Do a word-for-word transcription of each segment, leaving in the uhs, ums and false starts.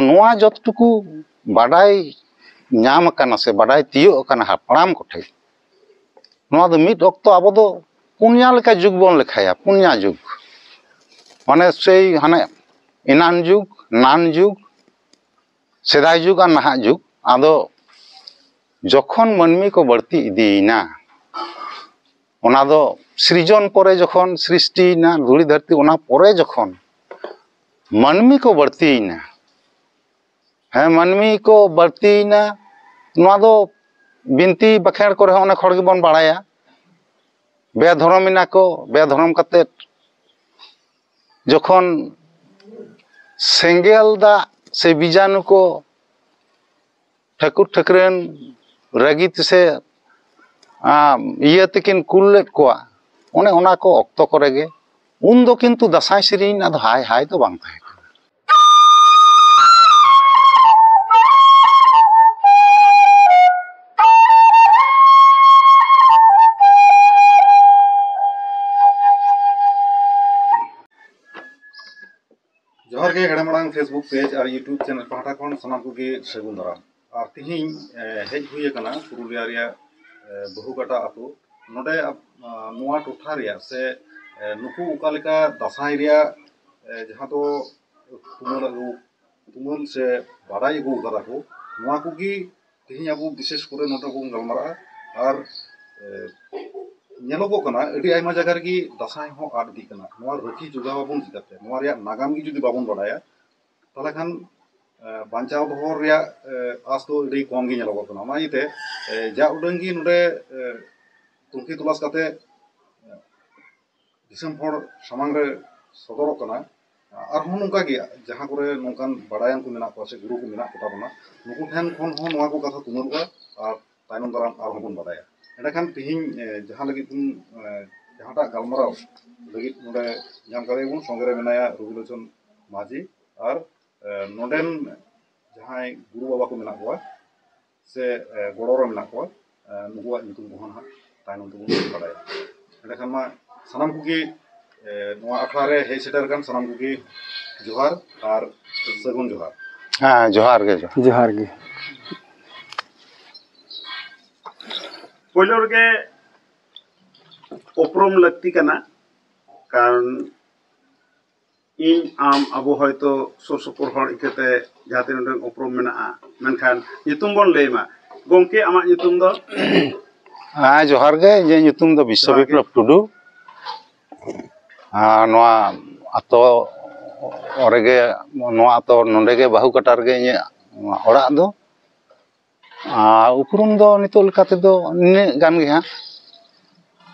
ᱱᱚᱣᱟ ᱡᱚᱛᱴᱩᱠᱩ ᱵᱟᱰᱟᱭ ᱧᱟᱢ ᱟᱠᱟᱱᱟ ᱥᱮ ᱵᱟᱰᱟᱭ ᱛᱤᱭᱳᱜ ᱟᱠᱟᱱᱟ ᱦᱟᱯᱲᱟᱢ ᱠᱚᱴᱷᱮᱱ, ᱱᱚᱣᱟ ᱫᱚ ᱢᱤᱫ ᱚᱠᱛᱚ ᱟᱵᱚ ᱫᱚ ᱯᱩᱱᱭᱟ ᱞᱮᱠᱟ ᱡᱩᱜᱽ ᱵᱚᱱ ᱞᱮᱠᱷᱟᱭᱟ, ᱯᱩᱱᱭᱟ ᱡᱩᱜᱽ᱾ ᱢᱟᱱᱮ ᱥᱮᱭ ᱦᱟᱱᱮ ᱮᱱᱟᱱ ᱡᱩᱜᱽ, ᱱᱟᱱ ᱡᱩᱜᱽ, ᱥᱮᱫᱟᱭ ᱡᱩᱜᱽ ᱟᱨ ᱱᱟᱦᱟᱜ ᱡᱩᱜᱽ᱾ ᱟᱫᱚ ᱡᱚᱠᱷᱚᱱ ᱢᱟᱹᱱᱢᱤ ᱠᱚ ᱵᱟᱹᱲᱛᱤ ᱤᱫᱤᱭᱮᱱᱟ, ᱚᱱᱟ ᱫᱚ ᱥᱨᱤᱡᱚᱱ ᱯᱚᱨᱮ ᱡᱚᱠᱷᱚᱱ ᱥᱨᱤᱥᱴᱤᱭᱮᱱᱟ ᱫᱷᱩᱲᱤ ᱫᱷᱟᱹᱨᱛᱤ, ᱚᱱᱟ ᱯᱚᱨᱮ ᱡᱚᱠᱷᱚᱱ ᱢᱟᱹᱱᱢᱤ ᱠᱚ ᱵᱟᱹᱲᱛᱤᱭᱮᱱᱟ, ᱦᱮᱸ, ᱢᱟᱹᱱᱢᱤ ᱠᱚ ᱵᱟᱹᱲᱛᱤᱭᱮᱱᱟ, ᱱᱚᱣᱟ ᱫᱚ ᱵᱤᱱᱛᱤ ᱵᱟᱠᱷᱮᱬ ᱠᱚᱨᱮ ᱦᱚᱸ ᱚᱱᱮᱠ ᱦᱚᱲ ᱜᱮᱵᱚᱱ ᱵᱟᱲᱟᱭᱟ᱾ ᱵᱮᱫᱷᱚᱨᱚᱢ ᱮᱱᱟ ᱠᱚ, ᱵᱮᱫᱷᱚᱨᱚᱢ ᱠᱟᱛᱮ ᱡᱚᱠᱷᱚᱱ ᱥᱮᱸᱜᱮᱞ ᱫᱟᱜ ᱥᱮ ᱵᱤᱡᱟᱱᱩ ᱠᱚ ᱴᱷᱟᱹᱠᱩᱨ ᱴᱷᱟᱹᱠᱨᱟᱹᱱ ᱨᱟᱹᱜᱤ ᱛᱮᱥᱮ, ᱟᱸ, ᱤᱭᱟᱹ ᱛᱮᱠᱤᱱ ᱠᱩᱞ ᱞᱮᱫ ᱠᱚᱣᱟ, ᱚᱱᱮ ᱚᱱᱟ ᱠᱚ ᱚᱠᱛᱚ ᱠᱚᱨᱮ ᱜᱮ᱾ ᱩᱱ ᱫᱚ ᱠᱤᱱᱛᱩ ᱫᱟᱸᱥᱟᱭ ᱥᱮᱨᱮᱧ ᱨᱮᱱᱟᱜ ᱫᱚ ᱦᱟᱭ ᱦᱟᱭ ᱫᱚ ᱵᱟᱝ ᱛᱟᱦᱮᱸ ᱠᱟᱱᱟ᱾ ᱡᱚᱦᱟᱨ ᱜᱮ ᱦᱮᱲᱮᱢ ᱟᱲᱟᱝ Facebook page ᱟᱨ YouTube channel ᱯᱟᱦᱴᱟ ᱠᱷᱚᱱ ᱥᱟᱱᱟᱢ ᱠᱚᱜᱮ ᱥᱟᱹᱜᱩᱱ ᱫᱟᱨᱟᱢ᱾ ᱟᱨ ᱛᱤᱦᱤᱧ, ᱮ, ᱦᱮᱡ ᱦᱩᱭ ᱟᱠᱟᱱᱟ ᱯᱩᱨᱩᱞᱤᱭᱟ ᱨᱮᱭᱟᱜ, ᱮ, ᱵᱟᱹᱦᱩᱠᱟᱴᱟ ᱟᱹᱛᱩ᱾ ᱱᱚᱰᱮ, ᱟ, ᱱᱚᱣᱟ ᱴᱚᱴᱷᱟ ᱨᱮᱭᱟᱜ ᱥᱮ, ᱮ, ᱱᱩᱠᱩ ᱚᱠᱟ ᱞᱮᱠᱟ ᱫᱟᱸᱥᱟᱭ ᱨᱮᱭᱟᱜ, ᱮ, ᱡᱟᱦᱟᱸ ᱫᱚ ᱛᱩᱢᱟᱹᱞ ᱟᱹᱜᱩ, ᱛᱩᱢᱟᱹᱞ ᱥᱮ ᱵᱟᱰᱟᱭ ᱟᱹᱜᱩ ᱟᱠᱟᱫᱟ ᱠᱚ, ᱱᱚᱣᱟ ᱠᱚᱜᱮ ᱛᱮᱦᱮᱧ ᱟᱵᱚ ᱵᱤᱥᱮᱥ ᱠᱚᱨᱮ ᱱᱚᱰᱮ ᱵᱚᱱ ᱜᱟᱞᱢᱟᱨᱟᱜᱼᱟ᱾ ᱟᱨ, ᱮ, ᱧᱮᱞᱚᱜᱚᱜ ᱠᱟᱱᱟ ᱟᱹᱰᱤ ᱟᱭᱢᱟ ᱡᱟᱭᱜᱟ ᱨᱮᱜᱮ ᱫᱟᱸᱥᱟᱭ ᱦᱚᱸ ᱟᱫ ᱤᱫᱤᱜ ᱠᱟᱱᱟ᱾ ᱱᱚᱣᱟ ᱨᱟᱹᱠᱷᱤ ᱡᱚᱜᱟᱣ ᱟᱵᱚᱱ ᱪᱤᱠᱟᱹᱛᱮ? ᱱᱚᱣᱟ ᱨᱮᱭᱟᱜ ᱱᱟᱜᱟᱢ ᱜᱮ ᱡᱩᱫᱤ ᱵᱟᱵᱚᱱ ᱵᱟᱰᱟᱭᱟ, ᱛᱟᱦᱚᱞᱮ ᱠᱷᱟᱱ, ᱮ, ᱵᱟᱧᱪᱟᱣ ᱫᱚᱦᱚ ᱨᱮᱭᱟᱜ, ᱮ, ᱟᱸᱥ ᱫᱚ ᱟᱹᱰᱤ ᱠᱚᱢ ᱜᱮ ᱧᱮᱞᱚᱜᱚᱜ ᱠᱟᱱᱟ᱾ ᱚᱱᱟ ᱤᱭᱟᱹᱛᱮ, ᱮ, ᱡᱟ ᱩᱰᱟᱹᱝ ᱜᱮ ᱱᱚᱰᱮ, ᱮ, ᱛᱩᱱᱠᱷᱤ ᱛᱚᱞᱟᱥ ᱠᱟᱛᱮ, ᱮ, ᱫᱤᱥᱚᱢ ᱦᱚᱲ ᱥᱟᱢᱟᱝ ᱨᱮ ᱥᱚᱫᱚᱨᱚᱜ ᱠᱟᱱᱟ᱾ ᱟᱨᱦᱚᱸ ᱱᱚᱝᱠᱟ ᱜᱮ ᱡᱟᱦᱟᱸ ᱠᱚᱨᱮ ᱱᱚᱝᱠᱟᱱ ᱵᱟᱲᱟᱭᱟᱱ ᱠᱚ ᱢᱮᱱᱟᱜ ᱠᱚᱣᱟ ᱥᱮ ᱜᱩᱨᱩ ᱠᱚ ᱢᱮᱱᱟᱜ ᱠᱚᱛᱟ ᱵᱚᱱᱟ, ᱱᱩᱠᱩ ᱴᱷᱮᱱ ᱠᱷᱚᱱ ᱦᱚᱸ ᱱᱚᱣᱟ ᱠᱚ ᱠᱟᱛᱷᱟ ᱛᱩᱢᱟᱹᱞᱚᱜᱼᱟ ᱟᱨ ᱛᱟᱭᱱᱚᱢ ᱫᱟᱨᱟᱢ ᱟᱨᱦᱚᱸ ᱵᱚᱱ ᱵᱟᱰᱟᱭᱟ᱾ ᱮᱸᱰᱮᱠᱷᱟᱱ ᱛᱮᱦᱮᱧ, ᱮ, ᱡᱟᱦᱟᱸ ᱞᱟᱹᱜᱤᱫ ᱵᱚᱱ, ᱮ, ᱡᱟᱦᱟᱸᱴᱟᱜ ᱜᱟᱞᱢᱟᱨᱟᱣ ᱞᱟᱹᱜᱤᱫ ᱱᱚᱰᱮ ᱧᱟᱢ ᱠᱟᱫᱮᱭᱟ ᱵᱚᱱ, ᱥᱚᱸᱜᱮ ᱨᱮ ᱢᱮᱱᱟᱭᱟ ᱨᱚᱵᱤᱞᱳᱪᱚᱱ ᱢᱟᱹᱡᱷᱤ ᱟᱨ, ᱮ, ᱱᱚᱰᱮᱱ ᱡᱟᱦᱟᱸᱭ ᱜᱩᱨᱩ ᱵᱟᱵᱟ ᱠᱚ ᱢᱮᱱᱟᱜ ᱠᱚᱣᱟ ᱥᱮ, ᱮ, ᱜᱚᱲᱚ ᱨᱮ ᱢᱮᱱᱟᱜ ᱠᱚᱣᱟ, ᱮ, ᱱᱩᱠᱩᱣᱟᱜ ᱧᱩᱛᱩᱢ ᱠᱚᱦᱚᱸ ᱱᱟᱦᱟᱜ ᱛᱟᱭᱱᱚᱢ ᱛᱮᱵᱚᱱ ᱵᱟᱰᱟᱭᱟ᱾ ᱮᱸᱰᱮᱠᱷᱟᱱ ᱢᱟ ᱥᱟᱱᱟᱢ ᱠᱚᱜᱮ, ᱮ, ᱱᱚᱣᱟ ᱟᱠᱷᱲᱟ ᱨᱮ ᱦᱮᱡ ᱥᱮᱴᱮᱨ ᱟᱠᱟᱱ ᱥᱟᱱᱟᱢ ᱠᱚᱜᱮ ᱡᱚᱦᱟᱨ ᱟᱨ ᱥᱟᱹᱜᱩᱱ ᱡᱚᱦᱟᱨ᱾ ᱦᱮᱸ, ᱡᱚᱦᱟᱨ ᱜᱮ, ᱡᱚᱦᱟᱨ᱾ ᱡᱚᱦᱟᱨ ᱜᱮ᱾ ᱯᱳᱭᱞᱳ ᱨᱮᱜᱮ ᱩᱯᱨᱩᱢ ᱞᱟᱹᱠᱛᱤ ᱠᱟᱱᱟ, ᱠᱟᱨᱚᱱ ᱤᱧ, ᱟᱢ, ᱟᱵᱚ ᱦᱚᱭᱛᱳ ᱥᱩᱨ ᱥᱩᱯᱩᱨ ᱦᱚᱲ ᱤᱠᱟᱹᱛᱮ ᱡᱟᱦᱟᱸ ᱛᱤᱱᱟᱹᱜ ᱩᱰᱟᱹᱝ ᱩᱯᱨᱩᱢ ᱢᱮᱱᱟᱜᱼᱟ, ᱢᱮᱱᱠᱷᱟᱱ ᱧᱩᱛᱩᱢ ᱵᱚᱱ ᱞᱟᱹᱭ ᱢᱟ᱾ ᱜᱚᱢᱠᱮ, ᱟᱢᱟᱜ ᱧᱩᱛᱩᱢ ᱫᱚ? ᱦᱮᱸ, ᱡᱚᱦᱟᱨ ᱜᱮ᱾ ᱤᱧᱟᱹᱜ ᱧᱩᱛᱩᱢ ᱫᱚ ᱵᱤᱥᱥᱚ ᱡᱚᱦᱟᱨ ᱜᱮ᱾ ᱵᱤᱯᱞᱚᱵ ᱴᱩᱰᱩ᱾ ᱟᱨ ᱱᱚᱣᱟ ᱟᱛᱳ ᱨᱮᱜᱮ, ᱱᱚᱣᱟ ᱟᱛᱳ ᱱᱚᱰᱮ ᱜᱮ, ᱵᱟᱹᱦᱩ ᱠᱟᱴᱟ ᱨᱮᱜᱮ ᱤᱧᱟᱹᱜ ᱚᱲᱟᱜ ᱫᱚ᱾ ᱟᱨ ᱩᱯᱨᱩᱢ ᱫᱚ ᱱᱤᱛᱚᱜ ᱞᱮᱠᱟ ᱛᱮᱫᱚ ᱱᱤᱱᱟᱹᱜ ᱜᱟᱱ ᱜᱮ ᱦᱟᱸᱜ᱾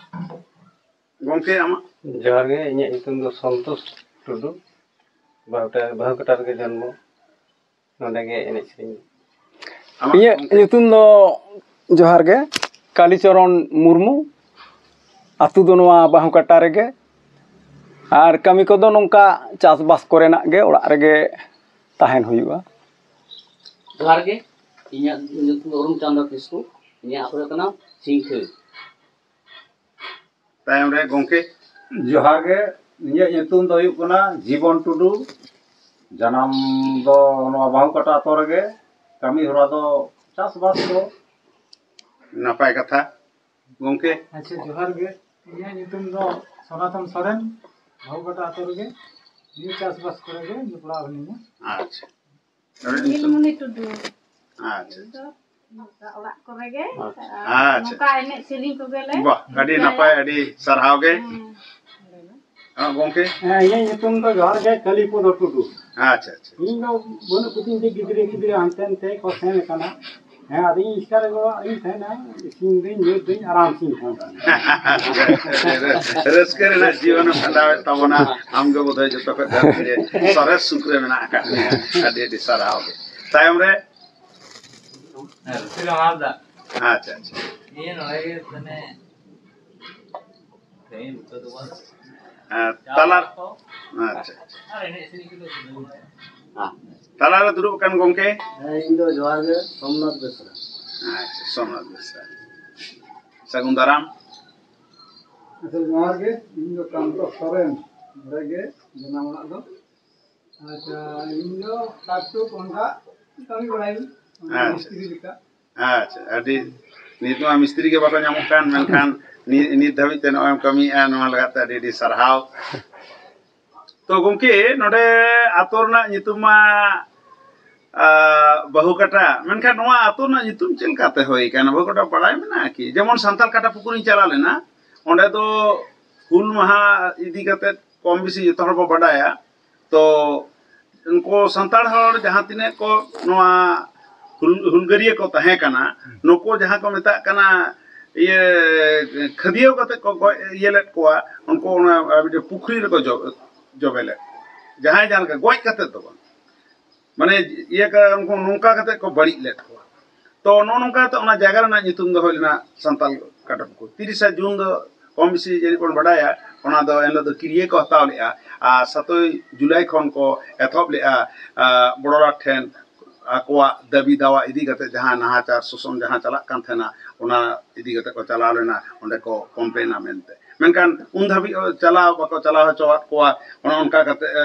ᱜᱚᱢᱠᱮ, ᱟᱢᱟᱜ? ᱡᱚᱦᱟᱨ ᱜᱮ, ᱤᱧᱟᱹᱜ ᱧᱩᱛᱩᱢ ᱫᱚ ᱥᱚᱱᱛᱳᱥ ᱴᱩᱰᱩ, ᱵᱟᱹᱦᱩᱴᱟ-, ᱵᱟᱹᱦᱩ ᱠᱟᱴᱟ ᱨᱮᱜᱮ ᱡᱚᱱᱢᱚ, ᱱᱚᱰᱮ ᱜᱮ ᱮᱱᱮᱡ ᱥᱮᱨᱮᱧ᱾ ᱟᱢᱟᱜ ᱤᱧᱟᱹᱜ ᱜᱚᱢᱠᱮ? ᱧᱩᱛᱩᱢ ᱫᱚ, ᱡᱚᱦᱟᱨ ᱜᱮ, ᱠᱟᱞᱤᱪᱚᱨᱚᱱ ᱢᱩᱨᱢᱩ, ᱟᱹᱛᱩ ᱫᱚ ᱱᱚᱣᱟ ᱵᱟᱹᱦᱩ ᱠᱟᱴᱟ ᱨᱮᱜᱮ, ᱟᱨ ᱠᱟᱹᱢᱤ ᱠᱚᱫᱚ ᱱᱚᱝᱠᱟ ᱪᱟᱥᱵᱟᱥ ᱠᱚᱨᱮᱱᱟᱜ ᱜᱮ, ᱚᱲᱟᱜ ᱨᱮᱜᱮ ᱛᱟᱦᱮᱱ ᱦᱩᱭᱩᱜᱼᱟ᱾ ᱡᱚᱦᱟᱨ ᱜᱮ, ᱤᱧᱟᱹᱜ ᱧᱩᱛᱩᱢ ᱫᱚ ᱚᱨᱩᱱ ᱪᱚᱸᱫᱽᱨᱚ ᱠᱤᱥᱠᱩ, ᱤᱧᱟᱹᱜ ᱟᱹᱛᱩ ᱦᱩᱭᱩᱜ ᱠᱟᱱᱟ ᱥᱤᱝᱠᱷᱟᱹ᱾ ᱛᱟᱭᱚᱢ ᱨᱮ ᱜᱚᱢᱠᱮ᱾ ᱡᱚᱦᱟᱨ ᱜᱮ, ᱤᱧᱟᱹᱜ ᱧᱩᱛᱩᱢ ᱫᱚ ᱦᱩᱭᱩᱜ ᱠᱟᱱᱟ ᱡᱤᱵᱚᱱ ᱴᱩᱰᱩ, ᱡᱟᱱᱟᱢ ᱫᱚ ᱱᱚᱣᱟ ᱵᱟᱹᱦᱩ ᱠᱟᱴᱟ ᱟᱛᱳ ᱨᱮᱜᱮ, ᱠᱟᱹᱢᱤ ᱦᱚᱨᱟ ᱫᱚ ᱪᱟᱥᱵᱟᱥ ᱠᱚ᱾ ᱱᱟᱯᱟᱭ ᱠᱟᱛᱷᱟ᱾ ᱜᱚᱢᱠᱮ᱾ ᱟᱪᱪᱷᱟ, ᱡᱚᱦᱟᱨ ᱜᱮ᱾ ᱤᱧᱟᱹᱜ ᱧᱩᱛᱩᱢ ᱫᱚ ᱥᱚᱱᱟᱛᱚᱱ ᱥᱚᱨᱮᱱ, ᱵᱟᱹᱦᱩ ᱠᱟᱴᱟ ᱟᱛᱳ ᱨᱮᱜᱮ᱾ ᱱᱤᱭᱟᱹ ᱪᱟᱥᱵᱟᱥ ᱠᱚᱨᱮ ᱜᱮ ᱡᱚᱯᱲᱟᱣ ᱢᱤᱱᱟᱹᱧᱟ᱾ ᱟᱪᱪᱷᱟ᱾ ᱱᱚᱰᱮ ᱧᱩᱛᱩᱢ? ᱱᱤᱞᱢᱩᱱᱤ ᱴᱩᱰᱩ᱾ ᱟᱪᱪᱷᱟ᱾ ᱤᱧ ᱫᱚ ᱱᱚᱝᱠᱟ ᱚᱲᱟᱜ ᱠᱚᱨᱮ ᱜᱮ, ᱟᱪᱪᱷᱟ᱾ ᱟᱨ ᱟᱪᱪᱷᱟ᱾ ᱱᱚᱝᱠᱟ ᱮᱱᱮᱡ ᱥᱮᱨᱮᱧ ᱠᱚᱜᱮ ᱞᱮ ᱵᱟᱦ, ᱟᱹᱰᱤ ᱨᱤᱠᱟᱹᱭᱟ᱾ ᱱᱟᱯᱟᱭ, ᱟᱹᱰᱤ ᱥᱟᱨᱦᱟᱣ ᱜᱮ᱾ ᱦᱮᱸ᱾ ᱦᱮᱸ, ᱜᱚᱢᱠᱮ? ᱦᱮᱸ, ᱤᱧᱟᱹᱜ ᱧᱩᱛᱩᱢ ᱫᱚ ᱡᱚᱦᱟᱨ ᱜᱮ ᱠᱟᱞᱤᱯᱚᱫᱚ ᱴᱩᱰᱩ᱾ ᱟᱪᱪᱷᱟ, ᱟᱪᱪᱷᱟ᱾ ᱤᱧ ᱫᱚ ᱵᱟᱹᱱᱩᱜ ᱠᱚᱛᱤᱧ ᱛᱮ ᱜᱤᱫᱽᱨᱟᱹ ᱯᱤᱫᱽᱨᱟᱹ ᱦᱟᱱᱛᱮ ᱱᱟᱛᱮ ᱠᱚ ᱥᱮᱱ ᱟᱠᱟᱱᱟ᱾ ᱦᱮᱸ, ᱟᱫᱚ ᱤᱧ ᱮᱥᱠᱟᱨ ᱜᱚᱲᱚᱣᱟᱜ ᱤᱧ ᱛᱟᱦᱮᱱᱟ, ᱤᱥᱤᱱ ᱫᱟᱹᱧ, ᱧᱩᱭ ᱫᱟᱹᱧ, ᱟᱨᱟᱢ ᱥᱮᱧ ᱛᱟᱦᱮᱱ ᱠᱟᱱᱟ᱾ ᱨᱟᱹᱥᱠᱟᱹ ᱨᱮᱱᱟᱜ ᱡᱤᱭᱚᱱᱮᱢ ᱠᱷᱟᱸᱰᱟᱣᱮᱫ ᱛᱟᱵᱚᱱᱟ᱾ ᱟᱢᱜᱮ ᱵᱳᱫᱷᱚᱭ ᱡᱚᱛᱚ ᱠᱷᱚᱱ ᱫᱚ ᱥᱚᱨᱮᱥ ᱥᱩᱠ ᱨᱮ ᱢᱮᱱᱟᱜ ᱟᱠᱟᱫ ᱢᱮᱭᱟ᱾ ᱟᱹᱰᱤ ᱟᱹᱰᱤ ᱥᱟᱨᱦᱟᱣ ᱜᱮ᱾ ᱛᱟᱭᱚᱢ ᱨᱮ? ᱦᱮᱸ, ᱨᱩᱪᱤᱨᱟᱢ ᱦᱟᱸᱥᱫᱟ᱾ ᱟᱪᱪᱷᱟ, ᱟᱪᱪᱷᱟ᱾ ᱤᱭᱟᱹ, ᱱᱚᱰᱮ ᱜᱮ ᱢᱟᱱᱮ ᱛᱮᱦᱮᱧ ᱱᱤᱛᱚᱜ ᱫᱚ ᱵᱟᱝ᱾ ᱦᱮᱸ, ᱛᱟᱞᱟ᱾ ᱟᱪᱪᱷᱟ, ᱟᱪᱪᱷᱟ᱾ ᱟᱨ ᱮᱱᱮᱡ ᱥᱮᱨᱮᱧ ᱠᱚᱫᱚ ᱥᱩᱫᱷᱟᱹ ᱵᱟᱲᱟᱭᱟ᱾ ᱦᱮᱸ᱾ ᱛᱟᱞᱟ ᱨᱮ ᱫᱩᱲᱩᱵ ᱟᱠᱟᱱ ᱜᱚᱢᱠᱮ? ᱦᱮᱸ, ᱤᱧ ᱫᱚ ᱡᱚᱦᱟᱨ ᱜᱮ, ᱥᱳᱢᱱᱟᱛᱷ ᱵᱮᱥᱨᱟ᱾ ᱟᱪᱪᱷᱟ, ᱥᱳᱢᱱᱟᱛᱷ ᱵᱮᱥᱨᱟ᱾ ᱥᱟᱹᱜᱩᱱ ᱫᱟᱨᱟᱢ᱾ ᱟᱪᱪᱷᱟ, ᱡᱚᱦᱟᱨ ᱜᱮ, ᱤᱧ ᱫᱚ ᱠᱟᱱᱛᱚ ᱥᱚᱨᱮᱱ, ᱱᱚᱰᱮ ᱜᱮ ᱡᱟᱱᱟᱢ ᱚᱲᱟᱜ ᱫᱚ᱾ ᱟᱪᱪᱷᱟ, ᱤᱧ ᱫᱚ ᱴᱟᱠ ᱴᱩᱠ ᱚᱱᱠᱟ ᱠᱟᱹᱢᱤ ᱵᱟᱲᱟᱭᱟᱹᱧ, ᱚᱱᱟ ᱟᱪᱪᱷᱟ᱾ ᱢᱤᱥᱛᱨᱤ ᱞᱮᱠᱟ᱾ ᱟᱪᱪᱷᱟ, ᱟᱹᱰᱤ, ᱱᱤᱛ ᱢᱟ ᱢᱤᱥᱛᱨᱤ ᱜᱮ ᱵᱟᱠᱚ ᱧᱟᱢᱚᱜ ᱠᱟᱱ, ᱢᱮᱱᱠᱷᱟᱱ ᱱᱤ-, ᱱᱤᱛ ᱫᱷᱟᱹᱵᱤᱡ ᱛᱮ ᱱᱚᱜᱼᱚᱭ ᱮᱢ ᱠᱟᱹᱢᱤᱭᱮᱫᱼᱟ, ᱱᱚᱣᱟ ᱞᱟᱹᱜᱤᱫ ᱛᱮ ᱟᱹᱰᱤ ᱟᱹᱰᱤ ᱥᱟᱨᱦᱟᱣ᱾ ᱛᱚ ᱜᱚᱢᱠᱮ, ᱱᱚᱰᱮ ᱟᱛᱳ ᱨᱮᱱᱟᱜ ᱧᱩᱛᱩᱢ ᱢᱟ, ᱟ, ᱵᱟᱹᱦᱩ ᱠᱟᱴᱟ, ᱢᱮᱱᱠᱷᱟᱱ ᱱᱚᱣᱟ ᱟᱛᱳ ᱨᱮᱱᱟᱜ ᱧᱩᱛᱩᱢ ᱪᱮᱫ ᱞᱮᱠᱟᱛᱮ ᱦᱩᱭ ᱟᱠᱟᱱᱟ? ᱵᱟᱹᱦᱩ ᱠᱟᱴᱟ ᱵᱟᱲᱟᱭ ᱢᱮᱱᱟᱜᱼᱟ ᱠᱤ? ᱡᱮᱢᱚᱱ ᱥᱟᱱᱛᱟᱲ ᱠᱟᱴᱟ ᱯᱩᱠᱩᱨᱤᱧ ᱪᱟᱞᱟᱣ ᱞᱮᱱᱟ, ᱚᱸᱰᱮ ᱫᱚ ᱦᱩᱞ ᱢᱟᱦᱟ ᱤᱫᱤ ᱠᱟᱛᱮ ᱠᱚᱢ ᱵᱮᱥᱤ ᱡᱚᱛᱚ ᱦᱚᱲ ᱵᱚ ᱵᱟᱰᱟᱭᱟ᱾ ᱛᱚ ᱩᱱᱠᱩ ᱥᱟᱱᱛᱟᱲ ᱦᱚᱲ ᱡᱟᱦᱟᱸ ᱛᱤᱱᱟᱹᱜ ᱠᱚ ᱱᱚᱣᱟ ᱦᱩᱞ-, ᱦᱩᱞᱜᱟᱹᱨᱤᱭᱟᱹ ᱠᱚ ᱛᱟᱦᱮᱸ ᱠᱟᱱᱟ, ᱱᱩᱠᱩ ᱡᱟᱦᱟᱸ ᱠᱚ ᱢᱮᱛᱟᱜ ᱠᱟᱱᱟ ᱤᱭᱟᱹ ᱠᱷᱟᱹᱫᱤᱭᱟᱹᱣ ᱠᱟᱛᱮ ᱠᱚ ᱜᱚᱡ ᱤᱭᱟᱹ ᱞᱮᱫ ᱠᱚᱣᱟ, ᱩᱱᱠᱩ ᱚᱱᱟ ᱢᱤᱫᱴᱮᱱ ᱯᱩᱠᱷᱨᱤ ᱨᱮᱠᱚ ᱡᱚ-, ᱡᱚᱵᱮ ᱞᱮᱫ ᱠᱚᱣᱟ᱾ ᱡᱟᱦᱟᱸᱭ ᱡᱟᱦᱟᱸ ᱞᱮᱠᱟ ᱜᱚᱡ ᱠᱟᱛᱮ ᱫᱚ ᱵᱟᱝ, ᱢᱟᱱᱮ ᱤᱭᱟᱹ ᱠᱟ-, ᱩᱱᱠᱩ ᱱᱚᱝᱠᱟ ᱠᱟᱛᱮ ᱠᱚ ᱵᱟᱹᱲᱤᱡ ᱞᱮᱫ ᱠᱚᱣᱟ᱾ ᱛᱚ ᱱᱚᱜᱼᱚ ᱱᱚᱝᱠᱟ ᱠᱟᱛᱮ ᱚᱱᱟ ᱡᱟᱭᱜᱟ ᱨᱮᱱᱟᱜ ᱧᱩᱛᱩᱢ ᱫᱚ ᱦᱩᱭ ᱞᱮᱱᱟ ᱥᱟᱱᱛᱟᱞ ᱠᱟᱴᱟ ᱯᱩᱠᱩᱨ᱾ ᱛᱤᱨᱤᱥᱟ ᱡᱩᱱ ᱫᱚ ᱠᱚᱢ ᱵᱮᱥᱤ ᱡᱟᱹᱱᱤᱡ ᱵᱚᱱ ᱵᱟᱰᱟᱭᱟ, ᱚᱱᱟ ᱫᱚ ᱮᱱᱦᱤᱞᱳᱜ ᱫᱚ ᱠᱤᱨᱭᱟᱹ ᱠᱚ ᱦᱟᱛᱟᱣ ᱞᱮᱫᱼᱟ᱾ ᱟᱨ ᱥᱟᱛᱳᱭ ᱡᱩᱞᱟᱭ ᱠᱷᱚᱱ ᱠᱚ ᱮᱛᱚᱦᱚᱵ ᱞᱮᱫᱼᱟ, ᱟ, ᱵᱚᱲᱚᱨᱟᱴ ᱴᱷᱮᱱ ᱟᱠᱚᱣᱟᱜ ᱫᱟᱹᱵᱤ ᱫᱟᱣᱟ ᱤᱫᱤ ᱠᱟᱛᱮ ᱡᱟᱦᱟᱸ ᱱᱟᱦᱟᱪᱟᱨ ᱥᱳᱥᱚᱱ ᱡᱟᱦᱟᱸ ᱪᱟᱞᱟᱜ ᱠᱟᱱ ᱛᱟᱦᱮᱱᱟ, ᱚᱱᱟ ᱤᱫᱤ ᱠᱟᱛᱮ ᱠᱚ ᱪᱟᱞᱟᱣ ᱞᱮᱱᱟ, ᱚᱸᱰᱮ ᱠᱚ ᱠᱚᱢᱯᱞᱮᱱᱟ ᱢᱮᱱᱛᱮ᱾ ᱢᱮᱱᱠᱷᱟᱱ ᱩᱱ ᱫᱷᱟᱹᱵᱤᱡ ᱪᱟᱞᱟᱣ ᱵᱟᱠᱚ ᱪᱟᱞᱟᱣ ᱦᱚᱪᱚᱣᱟᱫ ᱠᱚᱣᱟ᱾ ᱚᱱᱮ ᱚᱱᱠᱟ ᱠᱟᱛᱮ, ᱮ,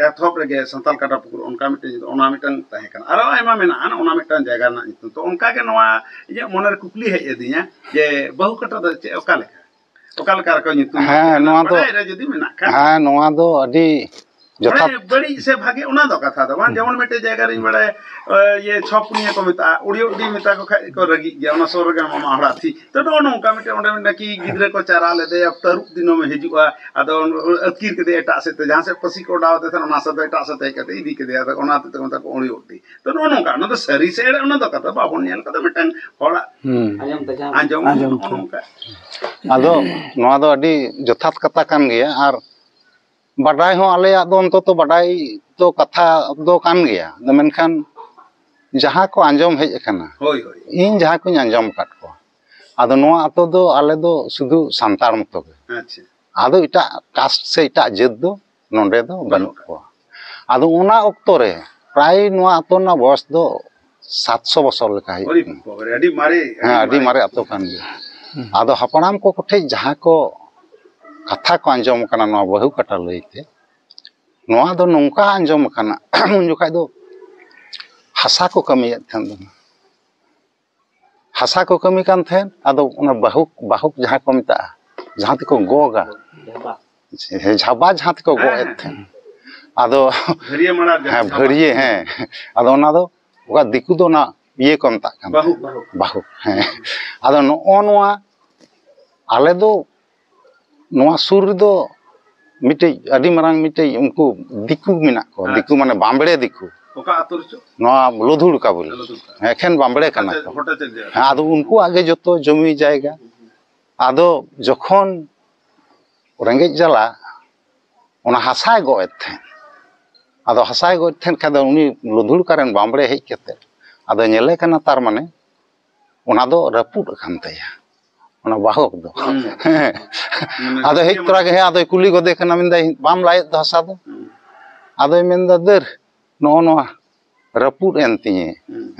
ᱮᱛᱚᱦᱚᱵ ᱨᱮᱜᱮ ᱥᱟᱱᱛᱟᱞ ᱠᱟᱴᱟ ᱯᱩᱠᱩᱨ ᱚᱱᱠᱟ ᱢᱤᱫᱴᱮᱱ, ᱚᱱᱟ ᱢᱤᱫᱴᱟᱝ ᱛᱟᱦᱮᱸ ᱠᱟᱱᱟ᱾ ᱟᱨᱚ ᱟᱭᱢᱟ ᱢᱮᱱᱟᱜᱼᱟ, ᱚᱱᱟ ᱢᱤᱫᱴᱟᱝ ᱡᱟᱭᱜᱟ ᱨᱮᱱᱟᱜ ᱧᱩᱛᱩᱢ᱾ ᱛᱚ ᱚᱱᱠᱟ ᱜᱮ ᱱᱚᱣᱟ ᱤᱧᱟᱹᱜ ᱢᱚᱱᱮᱨᱮ ᱠᱩᱠᱞᱤ ᱦᱮᱡ ᱟᱹᱫᱤᱧᱟ ᱡᱮ ᱵᱟᱹᱦᱩ ᱠᱟᱴᱟ ᱫᱚ ᱪᱮᱫ, ᱚᱠᱟ ᱞᱮᱠᱟ, ᱚᱠᱟ ᱞᱮᱠᱟ ᱨᱮᱠᱚ ᱧᱩᱛᱩᱢ ᱦᱮᱸ, ᱟᱠᱟᱫᱟ? ᱱᱚᱣᱟ ᱫᱚ, ᱵᱟᱰᱟᱭ ᱨᱮ ᱡᱩᱫᱤ ᱢᱮᱱᱟᱜ ᱠᱷᱟᱱ᱾ ᱦᱮᱸ, ᱱᱚᱣᱟ ᱫᱚ ᱟᱹᱰᱤ ᱡᱚᱛᱷᱟᱛ᱾ ᱢᱟᱱᱮ ᱵᱟᱹᱲᱤᱡ ᱥᱮ ᱵᱷᱟᱜᱮ, ᱚᱱᱟ ᱫᱚ ᱠᱟᱛᱷᱟ ᱫᱚ ᱵᱟᱝ᱾ ᱦᱩᱸ᱾ ᱡᱮᱢᱚᱱ ᱢᱤᱫᱴᱮᱡ ᱡᱟᱭᱜᱟ ᱨᱤᱧ ᱵᱟᱲᱟᱭᱟ, ᱮ, ᱤᱭᱟᱹ, ᱪᱷᱚᱯᱩᱱᱤᱭᱟᱹ ᱠᱚ ᱢᱮᱛᱟᱜᱼᱟ, ᱩᱲᱤᱭᱚᱰᱤ ᱢᱮᱛᱟ ᱠᱚ ᱠᱷᱟᱡ ᱠᱚ ᱨᱟᱹᱜᱤᱜ ᱜᱮᱭᱟ, ᱚᱱᱟ ᱥᱩᱨ ᱨᱮᱜᱮ ᱢᱟᱢᱟ ᱦᱚᱲᱟᱜ ᱛᱷᱤ᱾ ᱛᱚ ᱱᱚᱜᱼᱚ ᱱᱚᱝᱠᱟ ᱢᱤᱫᱴᱮᱡ ᱚᱸᱰᱮ ᱢᱤᱫᱴᱮᱱ ᱠᱤ ᱜᱤᱫᱽᱨᱟᱹ ᱠᱚ ᱪᱟᱨᱟ ᱞᱮᱫᱮᱭᱟ, ᱛᱟᱹᱨᱩᱵ ᱫᱤᱱᱟᱹᱢᱮ ᱦᱤᱡᱩᱜᱼᱟ, ᱟᱫᱚ ᱟᱹᱛᱠᱤᱨ ᱠᱮᱫᱮᱭᱟ ᱮᱴᱟᱜ ᱥᱮᱫ ᱛᱮ, ᱡᱟᱦᱟᱸ ᱥᱮᱫ ᱯᱟᱹᱥᱤ ᱠᱚ ᱚᱰᱟᱣ ᱟᱫᱮ ᱛᱟᱦᱮᱱ, ᱚᱱᱟ ᱥᱮᱫ ᱫᱚ ᱮᱴᱟᱜ ᱥᱮᱫ ᱛᱮ ᱦᱮᱡ ᱠᱟᱛᱮ ᱤᱫᱤ ᱠᱮᱫᱮᱭᱟ, ᱟᱫᱚ ᱚᱱᱟ ᱦᱚᱛᱮᱡ ᱛᱮ ᱢᱮᱛᱟ ᱠᱚ ᱩᱲᱤᱭᱚᱰᱤ᱾ ᱛᱚ ᱱᱚᱜᱼᱚ ᱱᱚᱝᱠᱟ, ᱚᱱᱟ ᱫᱚ ᱥᱟᱹᱨᱤ ᱥᱮ ᱮᱲᱮ, ᱚᱱᱟ ᱫᱚ ᱠᱟᱛᱷᱟ ᱵᱟᱵᱚᱱ ᱧᱮᱞ ᱠᱟᱫᱟ, ᱢᱤᱫᱴᱟᱝ ᱦᱚᱲᱟᱜ ᱦᱩᱸ᱾ ᱟᱸᱡᱚᱢ ᱛᱮ ᱡᱟᱦᱟᱸ ᱟᱸᱡᱚᱢ ᱟᱸᱡᱚᱢ ᱱᱚᱜᱼᱚ ᱛᱮ᱾ ᱱᱚᱝᱠᱟ᱾ ᱟᱫᱚ ᱱᱚᱣᱟ ᱫᱚ ᱟᱹᱰᱤ ᱡᱚᱛᱷᱟᱛ ᱠᱟᱛᱷᱟ ᱠᱟᱱ ᱜᱮᱭᱟ, ᱟᱨ ᱵᱟᱰᱟᱭ ᱦᱚᱸ ᱟᱞᱮᱭᱟᱜ ᱫᱚ ᱚᱱᱛᱚᱛᱚ ᱵᱟᱰᱟᱭ ᱫᱚ ᱠᱟᱛᱷᱟ ᱫᱚ ᱠᱟᱱ ᱜᱮᱭᱟ, ᱟᱫᱚ ᱢᱮᱱᱠᱷᱟᱱ ᱡᱟᱦᱟᱸ ᱠᱚ ᱟᱸᱡᱚᱢ ᱦᱮᱡ ᱟᱠᱟᱱᱟ, ᱦᱳᱭ, ᱦᱳᱭ᱾ ᱤᱧ ᱡᱟᱦᱟᱸ ᱠᱚᱧ ᱟᱸᱡᱚᱢ ᱟᱠᱟᱫ ᱠᱚᱣᱟ, ᱟᱫᱚ ᱱᱚᱣᱟ ᱟᱛᱳ ᱫᱚ ᱟᱞᱮ ᱫᱚ ᱥᱩᱫᱷᱩ ᱥᱟᱱᱛᱟᱲ ᱢᱚᱛᱚ ᱜᱮ᱾ ᱟᱪᱪᱷᱟ᱾ ᱟᱫᱚ ᱮᱴᱟᱜ ᱠᱟᱥᱴ ᱥᱮ ᱮᱴᱟᱜ ᱡᱟᱹᱛ ᱫᱚ ᱱᱚᱰᱮ ᱫᱚ ᱵᱟᱹᱱᱩᱜ ᱵᱟᱹᱱᱩᱜ ᱠᱚᱣᱟ᱾ ᱟᱫᱚ ᱚᱱᱟ ᱚᱠᱛᱚ ᱨᱮ ᱯᱨᱟᱭ ᱱᱚᱣᱟ ᱟᱛᱳ ᱨᱮᱱᱟᱜ ᱵᱚᱭᱚᱥ ᱫᱚ ᱥᱟᱛᱥᱚ ᱵᱚᱪᱷᱚᱨ ᱞᱮᱠᱟ ᱦᱩᱭᱩᱜ ᱟᱹᱰᱤ ᱠᱟᱱᱟ᱾ ᱵᱟᱵᱟᱨᱮ, ᱟᱹᱰᱤ ᱢᱟᱨᱮ, ᱦᱮᱸ, ᱟᱹᱰᱤ ᱟᱹᱰᱤ ᱢᱟᱨᱮ᱾ ᱢᱟᱨᱮ ᱟᱛᱳ ᱠᱟᱱ ᱜᱮᱭᱟ᱾ ᱦᱩᱸ᱾ ᱟᱫᱚ ᱦᱟᱯᱲᱟᱢ ᱠᱚ ᱠᱚᱴᱷᱮᱡ ᱡᱟᱦᱟᱸ ᱠᱚ ᱠᱟᱛᱷᱟ ᱠᱚ ᱟᱸᱡᱚᱢ ᱠᱟᱱᱟ ᱱᱚᱣᱟ ᱵᱟᱹᱦᱩ ᱠᱟᱴᱟ ᱞᱟᱹᱭᱛᱮ, ᱱᱚᱣᱟ ᱫᱚ ᱱᱚᱝᱠᱟ ᱟᱸᱡᱚᱢ ᱟᱠᱟᱱᱟ, ᱩᱱ ᱡᱚᱠᱷᱟᱡ ᱫᱚ ᱦᱟᱥᱟ ᱠᱚ ᱠᱟᱹᱢᱤᱭᱮᱫ ᱛᱟᱦᱮᱸᱫ ᱫᱚ᱾ ᱦᱟᱥᱟ ᱠᱚ ᱠᱟᱹᱢᱤ ᱠᱟᱱ ᱛᱟᱦᱮᱸᱫ, ᱟᱫᱚ ᱚᱱᱟ ᱵᱟᱹᱦᱩᱠ, ᱵᱟᱹᱦᱩᱠ ᱡᱟᱦᱟᱸ ᱠᱚ ᱢᱮᱛᱟᱜᱼᱟ, ᱡᱟᱦᱟᱸ ᱛᱮᱠᱚ ᱜᱚᱜᱟ, ᱡᱷᱟᱵᱟ ᱡᱟᱦᱟᱸ ᱛᱮᱠᱚ ᱜᱚᱜ ᱮᱫ ᱛᱟᱦᱮᱸᱫ, ᱟᱫᱚ ᱵᱷᱟᱹᱨᱭᱟᱹ ᱢᱟᱲᱟᱝ ᱨᱮ ᱦᱮᱸ, ᱡᱷᱟᱵᱟ᱾ ᱵᱷᱟᱹᱨᱭᱟᱹ, ᱦᱮᱸ, ᱟᱫᱚ ᱚᱱᱟ ᱫᱚ ᱚᱠᱟ ᱫᱤᱠᱩ ᱫᱚ ᱚᱱᱟ ᱤᱭᱟᱹ ᱠᱚ ᱢᱮᱛᱟᱜ ᱠᱟᱱ ᱵᱟᱹᱦᱩᱠ, ᱛᱟᱦᱮᱸᱫ᱾ ᱵᱟᱹᱦᱩᱠ᱾ ᱵᱟᱹᱦᱩᱠ, ᱦᱮᱸ᱾ ᱟᱫᱚ ᱱᱚᱜᱼᱚ ᱱᱚᱣᱟ ᱟᱞᱮ ᱫᱚ ᱱᱚᱣᱟ ᱥᱩᱨ ᱨᱮᱫᱚ ᱢᱤᱫᱴᱤᱡ ᱟᱹᱰᱤ ᱢᱟᱨᱟᱝ ᱢᱤᱫᱴᱤᱡ ᱩᱱᱠᱩ ᱫᱤᱠᱩ ᱢᱮᱱᱟᱜ ᱠᱚᱣᱟ, ᱟᱪᱪᱷᱟ᱾ ᱫᱤᱠᱩ ᱢᱟᱱᱮ ᱵᱟᱢᱵᱲᱮ ᱫᱤᱠᱩ᱾ ᱚᱠᱟ ᱟᱹᱛᱩ ᱨᱮᱪᱚ? ᱱᱚᱣᱟ ᱞᱩᱫᱷᱩᱲ ᱠᱟᱵᱩᱞ᱾ ᱞᱩᱫᱷᱩᱲ ᱠᱟᱵᱩᱞ᱾ ᱮᱠᱷᱮᱱ ᱵᱟᱢᱵᱲᱮ ᱠᱟᱱᱟ ᱠᱚ᱾ ᱦᱮᱸ, ᱟᱫᱚ ᱩᱱᱠᱩᱣᱟᱜ ᱜᱮ ᱡᱚᱛᱚ ᱡᱚᱢᱤ ᱡᱟᱭᱜᱟ᱾ ᱟᱫᱚ ᱡᱚᱠᱷᱚᱱ ᱨᱮᱸᱜᱮᱡ ᱡᱟᱞᱟ ᱚᱱᱟ ᱦᱟᱥᱟᱭ ᱜᱚᱜ ᱮᱫ ᱛᱟᱦᱮᱸᱫ, ᱟᱫᱚ ᱦᱟᱥᱟᱭ ᱜᱚᱜ ᱮᱫ ᱛᱟᱦᱮᱸᱫ ᱠᱷᱟᱱ ᱫᱚ ᱩᱱᱤ ᱞᱩᱫᱷᱩᱲ ᱠᱟᱨᱮᱱ ᱵᱟᱢᱵᱲᱮ ᱦᱮᱡ ᱠᱟᱛᱮ ᱟᱫᱚ ᱧᱮᱞᱮ ᱠᱟᱱᱟ, ᱛᱟᱨ ᱢᱟᱱᱮ ᱚᱱᱟ ᱫᱚ ᱨᱟᱹᱯᱩᱫ ᱟᱠᱟᱱ ᱛᱟᱭᱟ, ᱚᱱᱟ ᱵᱟᱦᱚᱠ ᱫᱚ᱾ ᱦᱩᱸ᱾ ᱦᱮᱸ᱾ ᱢᱟᱱᱮ ᱟᱫᱚ ᱦᱮᱡ ᱛᱚᱨᱟ ᱜᱮ, ᱦᱮᱸ, ᱟᱫᱚᱭ ᱠᱩᱞᱤ ᱜᱚᱫᱮ ᱠᱟᱱᱟ, ᱢᱮᱱᱫᱟᱭ, "ᱵᱟᱢ ᱞᱟᱭᱮᱫ ᱫᱚ ᱦᱟᱥᱟ ᱫᱚ?" ᱦᱩᱸ᱾ ᱟᱫᱚᱭ ᱢᱮᱱᱫᱟ, "ᱫᱟᱹᱨ, ᱱᱚᱜᱼᱚ ᱱᱚᱣᱟ ᱨᱟᱹᱯᱩᱫ ᱮᱱ ᱛᱤᱧᱟᱹ᱾" ᱦᱩᱸ᱾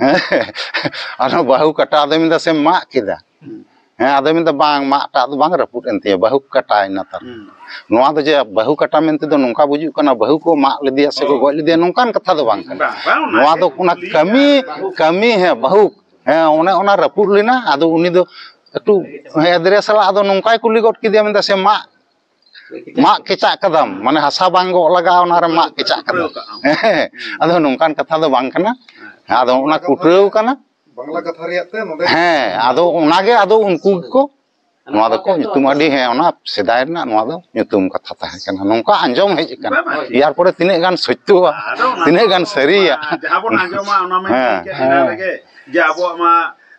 ᱟᱨ ᱚᱱᱟ ᱵᱟᱹᱦᱩ ᱠᱟᱴᱟ ᱟᱫᱚᱭ ᱢᱮᱱᱫᱟ, "ᱥᱮᱢ ᱢᱟᱜ ᱠᱮᱫᱟ?" ᱦᱩᱸ᱾ ᱦᱮᱸ, ᱟᱫᱚᱭ ᱢᱮᱱᱫᱟ, "ᱵᱟᱝ, ᱢᱟᱜ ᱴᱟᱜ ᱫᱚ ᱵᱟᱝ, ᱨᱟᱹᱯᱩᱫ ᱮᱱ ᱛᱤᱧᱟᱹ, ᱵᱟᱹᱦᱩ ᱠᱟᱴᱟᱭᱮᱱᱟ ᱛᱟᱨ ᱢᱟᱱᱮ᱾" ᱦᱩᱸ᱾ ᱱᱚᱣᱟ ᱫᱚ ᱡᱮ ᱵᱟᱹᱦᱩ ᱠᱟᱴᱟ ᱢᱮᱱᱛᱮ ᱫᱚ ᱱᱚᱝᱠᱟ ᱵᱩᱡᱩᱜ ᱠᱟᱱᱟ, ᱵᱟᱹᱦᱩ ᱠᱚ ᱢᱟᱜ ᱞᱮᱫᱮᱭᱟ ᱥᱮ ᱠᱚ ᱦᱳᱭ᱾ ᱜᱚᱡ ᱞᱮᱫᱮᱭᱟ, ᱱᱚᱝᱠᱟᱱ ᱠᱟᱛᱷᱟ ᱫᱚ ᱵᱟᱝ ᱠᱟᱱᱟ᱾ ᱵᱟᱝ, ᱵᱟᱝ, ᱚᱱᱟ ᱱᱚᱣᱟ ᱫᱚ ᱠᱩᱞᱤ ᱚᱱᱟ ᱠᱟᱹᱢᱤ, ᱵᱟᱹᱦᱩ ᱠᱟᱹᱢᱤ, ᱦᱮᱸ, ᱵᱟᱹᱦᱩ ᱦᱮᱸ, ᱚᱱᱮ ᱚᱱᱟ ᱨᱟᱹᱯᱩᱫ ᱞᱮᱱᱟ᱾ ᱟᱫᱚ ᱩᱱᱤ ᱫᱚ ᱮᱠᱴᱩ ᱮᱫᱽᱨᱮ ᱥᱟᱞᱟᱜ ᱟᱫᱚ ᱱᱚᱝᱠᱟᱭ ᱠᱩᱞᱤ ᱜᱚᱫ ᱠᱮᱫᱮᱭᱟ, ᱢᱮᱱᱫᱟ, "ᱥᱮ ᱢᱟᱜ, ᱢᱟᱜ ᱠᱮᱪᱟᱜ ᱠᱟᱫᱟᱢ? ᱢᱟᱱᱮ ᱦᱟᱥᱟ ᱵᱟᱝ ᱜᱚᱜ ᱞᱟᱜᱟᱜᱼᱟ, ᱚᱱᱟᱨᱮ ᱢᱟᱜ ᱠᱮᱪᱟᱜ ᱠᱟᱫᱟᱢ?" ᱦᱮᱸ, ᱟᱫᱚ ᱱᱚᱝᱠᱟᱱ ᱠᱟᱛᱷᱟ ᱫᱚ ᱵᱟᱝ ᱠᱟᱱᱟ᱾ ᱦᱮᱸ, ᱟᱫᱚ ᱚᱱᱟ ᱠᱩᱴᱨᱟᱹᱣ ᱠᱟᱱᱟ᱾ ᱵᱟᱝᱞᱟ ᱠᱟᱛᱷᱟ ᱨᱮᱭᱟᱜ ᱛᱮ ᱱᱚᱰᱮ ᱦᱮᱸ, ᱟᱫᱚ ᱚᱱᱟᱜᱮ ᱟᱫᱚ ᱩᱱᱠᱩ ᱜᱮᱠᱚ ᱱᱚᱣᱟ ᱫᱚᱠᱚ ᱧᱩᱛᱩᱢ ᱟᱹᱰᱤ, ᱦᱮᱸ, ᱚᱱᱟ ᱥᱮᱫᱟᱭ ᱨᱮᱱᱟᱜ ᱱᱚᱣᱟ ᱫᱚ ᱧᱩᱛᱩᱢ ᱠᱟᱛᱷᱟ ᱛᱟᱦᱮᱸ ᱠᱟᱱᱟ, ᱱᱚᱝᱠᱟ ᱟᱸᱡᱚᱢ ᱦᱮᱡ ᱟᱠᱟᱱᱟ᱾ ᱵᱟᱝ, ᱵᱟᱝ, ᱴᱷᱤᱠ᱾ ᱮᱭᱟᱨ ᱯᱚᱨᱮ ᱛᱤᱱᱟᱹᱜ ᱜᱟᱱ ᱥᱚᱛᱭᱚᱣᱟ, ᱟᱫᱚ ᱚᱱᱟ ᱛᱤᱱᱟᱹᱜ ᱫᱚ ᱜᱟᱱ ᱥᱟᱹᱨᱤᱭᱟ᱾ ᱡᱟᱦᱟᱸ ᱵᱚᱱ ᱟᱸᱡᱚᱢᱟ, ᱚᱱᱟ ᱢᱟ ᱦᱮᱸ᱾ ᱴᱷᱤᱠ ᱜᱮ, ᱚᱱᱟ ᱨᱮᱜᱮ ᱡᱮ ᱟᱵᱚᱣᱟᱜ ᱢᱟ,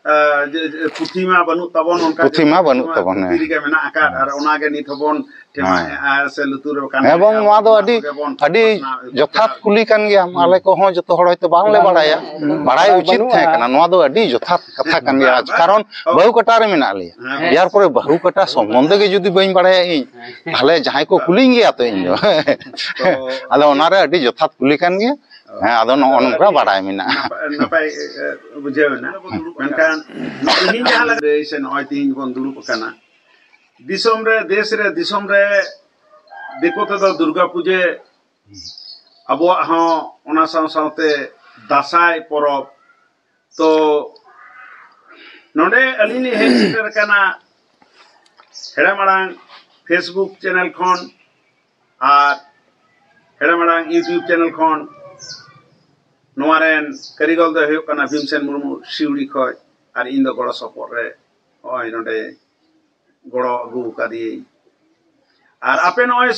ᱮ, ᱡᱮ, ᱡᱮ ᱯᱩᱛᱷᱤ ᱢᱟ ᱵᱟᱹᱱᱩᱜ ᱛᱟᱵᱚᱱ, ᱚᱱᱠᱟ ᱯᱩᱛᱷᱤ ᱡᱮ ᱢᱟ ᱯᱩᱛᱷᱤ ᱵᱟᱹᱱᱩᱜ ᱢᱟ ᱛᱟᱵᱚᱱ, ᱯᱩᱛᱷᱤ ᱦᱮᱸ᱾ ᱨᱮᱜᱮ ᱢᱮᱱᱟᱜ ᱟᱠᱟᱫ, ᱦᱮᱸ᱾ ᱟᱨ ᱚᱱᱟ ᱜᱮ ᱱᱤᱛ ᱦᱚᱸᱵᱚᱱ ᱦᱮᱸ᱾ ᱴᱷᱮᱢᱟᱭᱮᱫᱼᱟ ᱥᱮ ᱞᱩᱛᱩᱨ ᱨᱮ ᱠᱟᱱ ᱮᱵᱚᱝ ᱜᱮᱭᱟ, ᱱᱚᱣᱟ ᱫᱚ ᱚᱱᱟ ᱟᱹᱰᱤ, ᱠᱚᱜᱮ ᱵᱚᱱ ᱟᱹᱰᱤ ᱯᱟᱥᱱᱟᱣ ᱤᱫᱤ ᱡᱚᱛᱷᱟᱛ ᱠᱟᱜᱼᱟ᱾ ᱠᱩᱞᱤ ᱠᱟᱱ ᱜᱮᱭᱟᱢ᱾ ᱦᱩᱸ᱾ ᱟᱞᱮ ᱠᱚᱦᱚᱸ ᱡᱚᱛᱚ ᱦᱚᱲ ᱦᱚᱭᱛᱳ ᱵᱟᱝᱞᱮ ᱵᱟᱝ, ᱵᱟᱲᱟᱭᱟ, ᱦᱩᱸ᱾ ᱵᱟᱲᱟᱭ ᱩᱪᱤᱛ ᱵᱟᱹᱱᱩᱜᱼᱟ᱾ ᱛᱟᱦᱮᱸ ᱠᱟᱱᱟ᱾ ᱱᱚᱣᱟ ᱫᱚ ᱟᱹᱰᱤ ᱡᱚᱛᱷᱟᱛ ᱠᱟᱛᱷᱟ ᱠᱟᱱ ᱜᱮᱭᱟ, ᱵᱟᱝ, ᱵᱟᱝ᱾ ᱠᱟᱨᱚᱱ ᱵᱟᱹᱦᱩ ᱠᱟᱴᱟ ᱨᱮ ᱢᱮᱱᱟᱜ ᱞᱮᱭᱟ᱾ ᱦᱮᱸ᱾ ᱮᱭᱟᱨ ᱯᱚᱨᱮ ᱵᱟᱹᱦᱩ ᱠᱟᱴᱟ ᱥᱚᱢᱵᱚᱱᱫᱷᱮ ᱜᱮ ᱡᱩᱫᱤ ᱵᱟᱹᱧ ᱵᱟᱲᱟᱭᱟ ᱤᱧ, ᱦᱮᱸ᱾ ᱛᱟᱦᱞᱮ ᱡᱟᱦᱟᱸᱭ ᱠᱚ ᱠᱩᱞᱤᱧ ᱜᱮᱭᱟ ᱛᱚ ᱤᱧ ᱫᱚ᱾ ᱛᱚ ᱟᱫᱚ ᱚᱱᱟᱨᱮ ᱟᱹᱰᱤ ᱡᱚᱛᱷᱟᱛ ᱠᱩᱞᱤ ᱠᱟᱱ ᱜᱮᱭᱟ᱾ ᱦᱮᱸ, ᱟᱫᱚ ᱱᱚᱜᱼᱚ ᱱᱚᱝᱠᱟ ᱟᱹᱰᱤ ᱵᱟᱲᱟᱭ ᱢᱮᱱᱟᱜᱼᱟ᱾ ᱱᱟᱯᱟᱭ, ᱱᱟᱯᱟᱭ, ᱮ, ᱵᱩᱡᱷᱟᱹᱣ ᱮᱱᱟ᱾ ᱢᱮᱱᱠᱷᱟᱱ ᱛᱤᱦᱤᱧ ᱡᱟᱦᱟᱸ ᱞᱮᱠᱟ ᱥᱮ ᱱᱚᱜᱼᱚᱭ ᱛᱤᱦᱤᱧ ᱵᱚᱱ ᱫᱩᱲᱩᱵ ᱟᱠᱟᱱᱟ, ᱫᱤᱥᱚᱢ ᱨᱮ, ᱫᱮᱥ ᱨᱮ, ᱫᱤᱥᱚᱢ ᱨᱮ ᱫᱤᱠᱩ ᱛᱮᱫᱚ ᱫᱩᱨᱜᱟ ᱯᱩᱡᱟᱹ ᱟᱵᱚᱣᱟᱜ ᱦᱚᱸ ᱚᱱᱟ ᱥᱟᱶ ᱥᱟᱶᱛᱮ ᱫᱟᱸᱥᱟᱭ ᱯᱚᱨᱚᱵᱽ᱾ ᱛᱚ ᱱᱚᱰᱮ ᱟᱹᱞᱤᱧ ᱞᱤᱧ ᱦᱮᱡ ᱥᱮᱴᱮᱨ ᱟᱠᱟᱱᱟ ᱦᱮᱲᱮᱢ ᱟᱲᱟᱝ Facebook ᱪᱮᱱᱮᱞ ᱠᱷᱚᱱ ᱟᱨ ᱦᱮᱲᱮᱢ ᱟᱲᱟᱝ YouTube ᱪᱮᱱᱮᱞ ᱠᱷᱚᱱ᱾ ᱱᱚᱣᱟ ᱨᱮᱱ ᱠᱟᱹᱨᱤᱜᱚᱞ ᱫᱚᱭ ᱦᱩᱭᱩᱜ ᱠᱟᱱᱟ ᱵᱷᱤᱢᱥᱮᱱ ᱢᱩᱨᱢᱩ ᱥᱤᱣᱲᱤ ᱠᱷᱚᱡ, ᱟᱨ ᱤᱧ ᱫᱚ ᱜᱚᱲᱚ ᱥᱚᱯᱚᱦᱚᱫ ᱨᱮ ᱱᱚᱜᱼᱚᱭ ᱱᱚᱰᱮ ᱜᱚᱲᱚ ᱟᱹᱜᱩ ᱟᱠᱟᱫᱤᱭᱟᱹᱧ᱾ ᱟᱨ ᱟᱯᱮ ᱱᱚᱜᱼᱚᱭ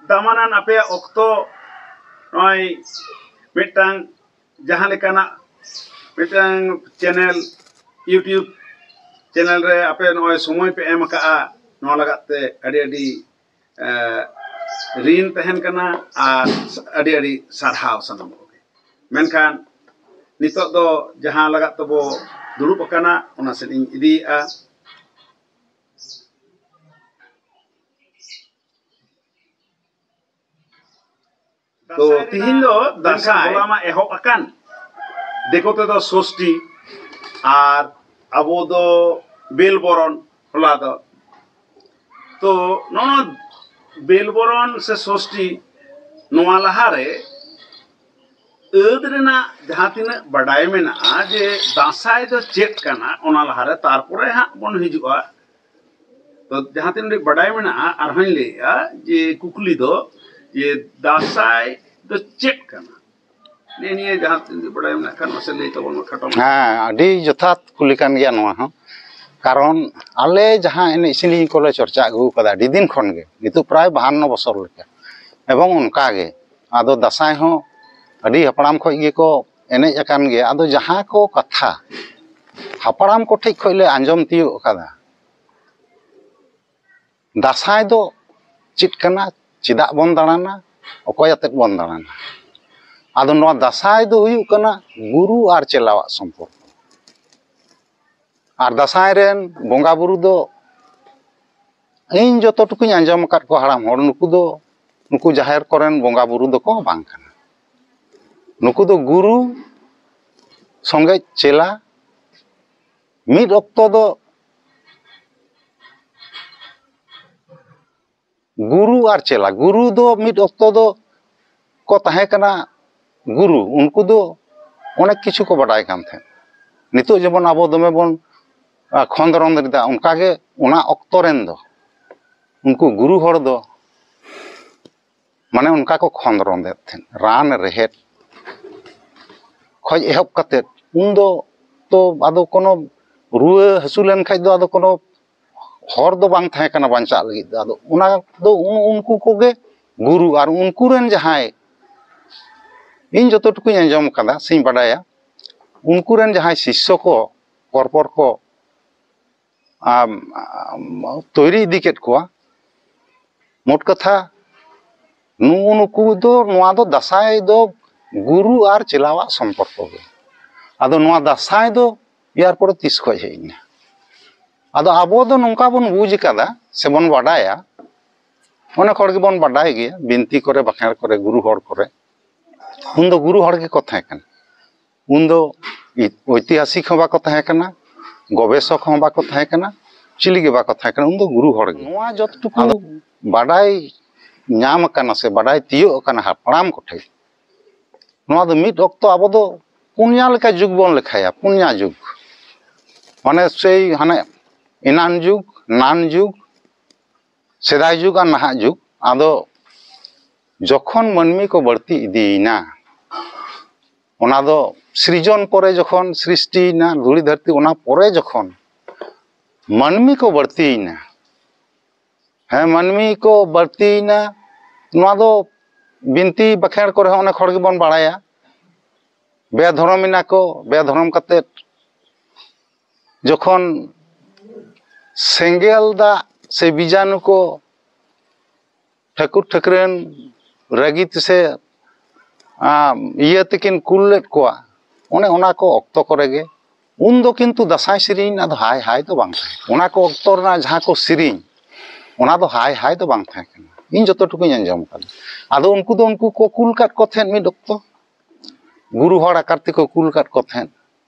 ᱫᱟᱢᱟᱱᱟᱱ ᱟᱯᱮᱭᱟᱜ ᱚᱠᱛᱚ, ᱱᱚᱜᱼᱚᱭ ᱢᱤᱫᱴᱟᱝ ᱡᱟᱦᱟᱸ ᱞᱮᱠᱟᱱᱟᱜ ᱢᱤᱫᱴᱟᱝ ᱪᱮᱱᱮᱞ, YouTube ᱪᱮᱱᱮᱞ ᱨᱮ ᱟᱯᱮ ᱱᱚᱜᱼᱚᱭ ᱥᱚᱢᱚᱭ ᱯᱮ ᱮᱢ ᱟᱠᱟᱫᱼᱟ, ᱱᱚᱣᱟ ᱞᱟᱜᱟᱫ ᱛᱮ ᱟᱹᱰᱤ ᱟᱹᱰᱤ ᱮ, ᱨᱤᱱ ᱛᱟᱦᱮᱱ ᱠᱟᱱᱟ᱾ ᱟᱨ ᱟᱹᱰᱤ ᱟᱹᱰᱤ ᱥᱟᱨᱦᱟᱣ ᱥᱟᱱᱟᱢ ᱠᱚᱜᱮ᱾ ᱢᱮᱱᱠᱷᱟᱱ ᱱᱤᱛᱚᱜ ᱫᱚ ᱡᱟᱦᱟᱸ ᱞᱟᱜᱟᱫ ᱛᱮᱵᱚ ᱫᱩᱲᱩᱵ ᱟᱠᱟᱱᱟ, ᱚᱱᱟ ᱥᱮᱫ ᱤᱧ ᱤᱫᱤᱭᱮᱫᱼᱟ᱾ ᱛᱚ ᱛᱤᱦᱤᱧ ᱫᱚ ᱫᱟᱸᱥᱟᱭ ᱵᱚᱸᱜᱟ ᱢᱟ ᱮᱦᱚᱵ ᱟᱠᱟᱱ, ᱫᱤᱠᱩ ᱛᱮᱫᱚ ᱥᱚᱥᱴᱤ, ᱟᱨ ᱟᱵᱚ ᱫᱚ ᱵᱮᱞ ᱵᱚᱨᱚᱱ ᱦᱚᱞᱟ ᱫᱚ᱾ ᱛᱚ ᱱᱚᱣᱟ ᱵᱮᱞ ᱵᱚᱨᱚᱱ ᱥᱮ ᱥᱚᱥᱴᱤ, ᱱᱚᱣᱟ ᱞᱟᱦᱟᱨᱮ ᱟᱹᱫ ᱨᱮᱱᱟᱜ ᱡᱟᱦᱟᱸ ᱛᱤᱱᱟᱹᱜ ᱵᱟᱰᱟᱭ ᱢᱮᱱᱟᱜᱼᱟ ᱡᱮ ᱫᱟᱸᱥᱟᱭ ᱫᱚ ᱪᱮᱫ ᱠᱟᱱᱟ, ᱚᱱᱟ ᱞᱟᱦᱟᱨᱮ ᱛᱟᱨᱯᱚᱨᱮ ᱦᱟᱸᱜ ᱵᱚᱱ ᱦᱤᱡᱩᱜᱼᱟ᱾ ᱛᱚ ᱡᱟᱦᱟᱸ ᱛᱤᱱᱟᱹᱜ ᱵᱟᱰᱟᱭ ᱢᱮᱱᱟᱜᱼᱟ, ᱟᱨᱦᱚᱸᱧ ᱞᱟᱹᱭᱮᱫᱼᱟ ᱡᱮ ᱠᱩᱠᱞᱤ ᱫᱚ ᱡᱮ ᱫᱟᱸᱥᱟᱭ ᱫᱚ ᱪᱮᱫ ᱠᱟᱱᱟ? ᱱᱤᱭᱟᱹ ᱱᱤᱭᱟᱹ ᱡᱟᱦᱟᱸ ᱛᱤᱱᱟᱹᱜ ᱵᱟᱰᱟᱭ ᱢᱮᱱᱟᱜ ᱠᱷᱟᱱ ᱢᱟᱥᱮ ᱞᱟᱹᱭ ᱛᱟᱵᱚᱱ ᱢᱮ ᱠᱷᱟᱴᱚ ᱢᱟᱪᱷᱟ᱾ ᱦᱮᱸ, ᱟᱹᱰᱤ ᱡᱚᱛᱷᱟᱛ ᱠᱩᱞᱤ ᱠᱟᱱ ᱜᱮᱭᱟ ᱱᱚᱣᱟ ᱦᱚᱸ᱾ ᱠᱟᱨᱚᱱ ᱟᱞᱮ ᱡᱟᱦᱟᱸ ᱮᱱᱮᱡ ᱥᱮᱨᱮᱧ ᱠᱚᱞᱮ ᱪᱚᱨᱪᱟ ᱟᱹᱜᱩ ᱠᱟᱫᱟ ᱟᱹᱰᱤ ᱫᱤᱱ ᱠᱷᱚᱱ ᱜᱮ, ᱱᱤᱛᱚᱜ ᱯᱨᱟᱭ ᱵᱟᱦᱟᱱᱱᱚ ᱵᱚᱥᱚᱨ ᱞᱮᱠᱟ᱾ ᱮᱵᱚᱝ ᱚᱱᱠᱟ ᱜᱮ ᱟᱫᱚ ᱫᱟᱸᱥᱟᱭ ᱦᱚᱸ ᱟᱹᱰᱤ ᱦᱟᱯᱲᱟᱢ ᱠᱷᱚᱱ ᱜᱮᱠᱚ ᱮᱱᱮᱡ ᱟᱠᱟᱱ ᱜᱮᱭᱟ᱾ ᱟᱫᱚ ᱡᱟᱦᱟᱸ ᱠᱚ ᱠᱟᱛᱷᱟ ᱦᱟᱯᱲᱟᱢ ᱠᱚᱴᱷᱮᱡ ᱠᱷᱚᱱ ᱞᱮ ᱟᱸᱡᱚᱢ ᱛᱤᱭᱳᱜ ᱟᱠᱟᱫᱟ, ᱫᱟᱸᱥᱟᱭ ᱫᱚ ᱪᱮᱫ ᱠᱟᱱᱟ, ᱪᱮᱫᱟᱜ ᱵᱚᱱ ᱫᱟᱬᱟᱱᱟ, ᱚᱠᱚᱭ ᱟᱛᱮᱫ ᱵᱚᱱ ᱫᱟᱬᱟᱱᱟ? ᱟᱫᱚ ᱱᱚᱣᱟ ᱫᱟᱸᱥᱟᱭ ᱫᱚ ᱦᱩᱭᱩᱜ ᱠᱟᱱᱟ ᱜᱩᱨᱩ ᱟᱨ ᱪᱮᱞᱟᱣᱟᱜ ᱥᱚᱢᱯᱚᱨᱠᱚ᱾ ᱟᱨ ᱫᱟᱸᱥᱟᱭ ᱨᱮᱱ ᱵᱚᱸᱜᱟ ᱵᱩᱨᱩ ᱫᱚ ᱤᱧ ᱡᱚᱛᱚ ᱴᱩᱠᱩᱧ ᱟᱸᱡᱚᱢ ᱟᱠᱟᱫ ᱠᱚᱣᱟ ᱦᱟᱲᱟᱢ ᱦᱚᱲ, ᱱᱩᱠᱩ ᱫᱚ, ᱱᱩᱠᱩ ᱡᱟᱦᱮᱨ ᱠᱚᱨᱮᱱ ᱵᱚᱸᱜᱟ ᱵᱩᱨᱩ ᱫᱚᱠᱚ ᱵᱟᱝ ᱠᱟᱱᱟ᱾ ᱱᱩᱠᱩ ᱫᱚ ᱜᱩᱨᱩ ᱥᱚᱸᱜᱮ ᱪᱮᱞᱟ ᱢᱤᱫ ᱚᱠᱛᱚ ᱫᱚ ᱜᱩᱨᱩ ᱟᱨ ᱪᱮᱞᱟ, ᱜᱩᱨᱩ ᱫᱚ ᱢᱤᱫ ᱚᱠᱛᱚ ᱫᱚ ᱠᱚ ᱛᱟᱦᱮᱸ ᱠᱟᱱᱟ ᱜᱩᱨᱩ, ᱩᱱᱠᱩ ᱫᱚ ᱚᱱᱮᱠ ᱠᱤᱪᱷᱩ ᱠᱚ ᱵᱟᱰᱟᱭ ᱠᱟᱱ ᱛᱟᱦᱮᱸᱫ᱾ ᱱᱤᱛᱚᱜ ᱡᱮᱢᱚᱱ ᱟᱵᱚ ᱫᱚᱢᱮ ᱵᱚᱱ ᱟ, ᱠᱷᱚᱸᱫᱽᱨᱚᱸᱫᱽ ᱮᱫᱟ, ᱚᱱᱠᱟᱜᱮ ᱚᱱᱟ ᱚᱠᱛᱚ ᱨᱮᱱ ᱫᱚ ᱩᱱᱠᱩ ᱜᱩᱨᱩ ᱦᱚᱲ ᱫᱚ ᱢᱟᱱᱮ ᱚᱱᱠᱟ ᱠᱚ ᱠᱷᱚᱸᱫᱽᱨᱚᱸᱫᱽ ᱮᱫ ᱛᱟᱦᱮᱸᱫ᱾ ᱨᱟᱱ ᱨᱮᱦᱮᱫ ᱠᱷᱚᱱ ᱮᱦᱚᱵ ᱠᱟᱛᱮᱫ, ᱩᱱᱫᱚ ᱛᱚ ᱟᱫᱚ ᱠᱳᱱᱳ ᱨᱩᱣᱟᱹ ᱦᱟᱹᱥᱩ ᱞᱮᱱᱠᱷᱟᱡ ᱫᱚ ᱟᱫᱚ ᱠᱳᱱᱳ ᱦᱚᱨ ᱫᱚ ᱵᱟᱝ ᱛᱟᱦᱮᱸ ᱠᱟᱱᱟ ᱵᱟᱧᱪᱟᱜ ᱞᱟᱹᱜᱤᱫ ᱫᱚ᱾ ᱟᱫᱚ ᱚᱱᱟ ᱫᱚ ᱩᱱ-, ᱩᱱᱠᱩ ᱠᱚᱜᱮ ᱜᱩᱨᱩ, ᱟᱨ ᱩᱱᱠᱩ ᱨᱮᱱ ᱡᱟᱦᱟᱸᱭ, ᱤᱧ ᱡᱚᱛᱚ ᱴᱩᱠᱩᱧ ᱟᱸᱡᱚᱢ ᱠᱟᱫᱟ ᱥᱮᱧ ᱵᱟᱰᱟᱭᱟ, ᱩᱱᱠᱩ ᱨᱮᱱ ᱡᱟᱦᱟᱸᱭ ᱥᱤᱥᱥᱚ ᱠᱚ ᱯᱚᱨ ᱯᱚᱨ ᱠᱚ, ᱟᱢ, ᱟᱢ, ᱛᱚᱭᱨᱤ ᱤᱫᱤ ᱠᱮᱫ ᱠᱚᱣᱟ᱾ ᱢᱳᱴ ᱠᱟᱛᱷᱟ, ᱱᱩᱜᱼᱩ ᱱᱩᱠᱩ ᱫᱚ, ᱱᱚᱣᱟ ᱫᱚ ᱫᱟᱸᱥᱟᱭ ᱫᱚ ᱜᱩᱨᱩ ᱟᱨ ᱪᱮᱞᱟᱣᱟᱜ ᱥᱚᱢᱯᱚᱨᱠᱚ ᱜᱮ᱾ ᱟᱫᱚ ᱱᱚᱣᱟ ᱫᱟᱸᱥᱟᱭ ᱫᱚ ᱮᱨ ᱯᱚᱨᱮ ᱛᱤᱥ ᱠᱷᱚᱱ ᱦᱮᱡ ᱮᱱᱟ? ᱟᱫᱚ ᱟᱵᱚ ᱫᱚ ᱱᱚᱝᱠᱟ ᱵᱚᱱ ᱵᱩᱡᱽ ᱟᱠᱟᱫᱟ ᱥᱮᱵᱚᱱ ᱵᱟᱰᱟᱭᱟ, ᱚᱱᱮᱠ ᱦᱚᱲ ᱜᱮᱵᱚᱱ ᱵᱟᱰᱟᱭ ᱜᱮᱭᱟ, ᱵᱤᱱᱛᱤ ᱠᱚᱨᱮ, ᱵᱟᱠᱷᱮᱬ ᱠᱚᱨᱮ, ᱜᱩᱨᱩ ᱦᱚᱲ ᱠᱚᱨᱮ, ᱩᱱᱫᱚ ᱜᱩᱨᱩ ᱦᱚᱲ ᱜᱮᱠᱚ ᱛᱟᱦᱮᱸ ᱠᱟᱱᱟ᱾ ᱩᱱᱫᱚ ᱤ-, ᱳᱭᱛᱤᱦᱟᱥᱤᱠ ᱦᱚᱸ ᱵᱟᱠᱚ ᱛᱟᱦᱮᱸ ᱠᱟᱱᱟ, ᱜᱚᱵᱮᱥᱚᱠ ᱦᱚᱸ ᱵᱟᱠᱚ ᱛᱟᱦᱮᱸ ᱠᱟᱱᱟ, ᱪᱤᱞᱤ ᱜᱮ ᱵᱟᱠᱚ ᱛᱟᱦᱮᱸ ᱠᱟᱱᱟ, ᱩᱱᱫᱚ ᱜᱩᱨᱩ ᱦᱚᱲ ᱜᱮ᱾ ᱱᱚᱣᱟ ᱡᱚᱛᱴᱩᱠᱩ ᱟᱫᱚ ᱵᱟᱰᱟᱭ ᱧᱟᱢ ᱟᱠᱟᱱᱟ ᱥᱮ ᱵᱟᱰᱟᱭ ᱛᱤᱭᱳᱜ ᱟᱠᱟᱱᱟ ᱦᱟᱯᱲᱟᱢ ᱠᱚᱴᱷᱮᱱ, ᱱᱚᱣᱟ ᱫᱚ ᱢᱤᱫ ᱚᱠᱛᱚ ᱟᱵᱚ ᱫᱚ ᱯᱩᱱᱭᱟ ᱞᱮᱠᱟ ᱡᱩᱜᱽ ᱵᱚᱱ ᱞᱮᱠᱷᱟᱭᱟ, ᱯᱩᱱᱭᱟ ᱡᱩᱜᱽ᱾ ᱢᱟᱱᱮ ᱥᱮᱭ ᱦᱟᱱᱮ ᱮᱱᱟᱱ ᱡᱩᱜᱽ, ᱱᱟᱱ ᱡᱩᱜᱽ, ᱥᱮᱫᱟᱭ ᱡᱩᱜᱽ ᱟᱨ ᱱᱟᱦᱟᱜ ᱡᱩᱜᱽ᱾ ᱟᱫᱚ ᱡᱚᱠᱷᱚᱱ ᱢᱟᱹᱱᱢᱤ ᱠᱚ ᱵᱟᱹᱲᱛᱤ ᱤᱫᱤᱭᱮᱱᱟ, ᱚᱱᱟ ᱫᱚ ᱥᱨᱤᱡᱚᱱ ᱯᱚᱨᱮ ᱡᱚᱠᱷᱚᱱ ᱥᱨᱤᱥᱴᱤᱭᱮᱱᱟ ᱫᱷᱩᱲᱤ ᱫᱷᱟᱹᱨᱛᱤ, ᱚᱱᱟ ᱯᱚᱨᱮ ᱡᱚᱠᱷᱚᱱ ᱢᱟᱹᱱᱢᱤ ᱠᱚ ᱵᱟᱹᱲᱛᱤᱭᱮᱱᱟ, ᱦᱮᱸ, ᱢᱟᱹᱱᱢᱤ ᱠᱚ ᱵᱟᱹᱲᱛᱤᱭᱮᱱᱟ, ᱱᱚᱣᱟ ᱫᱚ ᱵᱤᱱᱛᱤ ᱵᱟᱠᱷᱮᱬ ᱠᱚᱨᱮ ᱦᱚᱸ ᱚᱱᱮᱠ ᱦᱚᱲ ᱜᱮᱵᱚᱱ ᱵᱟᱲᱟᱭᱟ᱾ ᱵᱮᱫᱷᱚᱨᱚᱢ ᱮᱱᱟ ᱠᱚ, ᱵᱮᱫᱷᱚᱨᱚᱢ ᱠᱟᱛᱮᱫ ᱡᱚᱠᱷᱚᱱ ᱥᱮᱸᱜᱮᱞ ᱫᱟᱜ ᱥᱮ ᱵᱤᱡᱟᱱᱩ ᱠᱚ ᱴᱷᱟᱹᱠᱩᱨ ᱴᱷᱟᱹᱠᱨᱟᱹᱱ ᱨᱟᱹᱜᱤ ᱛᱮᱥᱮ, ᱟᱸ, ᱤᱭᱟᱹ ᱛᱮᱠᱤᱱ ᱠᱩᱞ ᱞᱮᱫ ᱠᱚᱣᱟ, ᱚᱱᱮ ᱚᱱᱟ ᱠᱚ ᱚᱠᱛᱚ ᱠᱚᱨᱮ ᱜᱮ᱾ ᱩᱱ ᱫᱚ ᱠᱤᱱᱛᱩ ᱫᱟᱸᱥᱟᱭ ᱥᱮᱨᱮᱧ ᱨᱮᱱᱟᱜ ᱫᱚ ᱦᱟᱭ ᱦᱟᱭ ᱫᱚ ᱵᱟᱝ ᱛᱟᱦᱮᱸ ᱠᱟᱱᱟ᱾ ᱚᱱᱟ ᱠᱚ ᱚᱠᱛᱚ ᱨᱮᱱᱟᱜ ᱡᱟᱦᱟᱸ ᱠᱚ ᱥᱮᱨᱮᱧ, ᱚᱱᱟ ᱫᱚ ᱦᱟᱭ ᱦᱟᱭ ᱫᱚ ᱵᱟᱝ ᱛᱟᱦᱮᱸ ᱠᱟᱱᱟ, ᱤᱧ ᱡᱚᱛᱚ ᱴᱩᱠᱩᱧ ᱟᱸᱡᱚᱢ ᱠᱟᱫᱟ᱾ ᱟᱫᱚ ᱩᱱᱠᱩ ᱫᱚ ᱩᱱᱠᱩ ᱠᱚ ᱠᱩᱞ ᱠᱟᱫ ᱠᱚ ᱛᱟᱦᱮᱸᱫ ᱢᱤᱫ ᱚᱠᱛᱚ, ᱜᱩᱨᱩ ᱦᱚᱲ ᱟᱠᱟᱨ ᱛᱮᱠᱚ ᱠᱩᱞ ᱠᱟᱫ ᱠᱚ ᱛᱟᱦᱮᱸᱫ,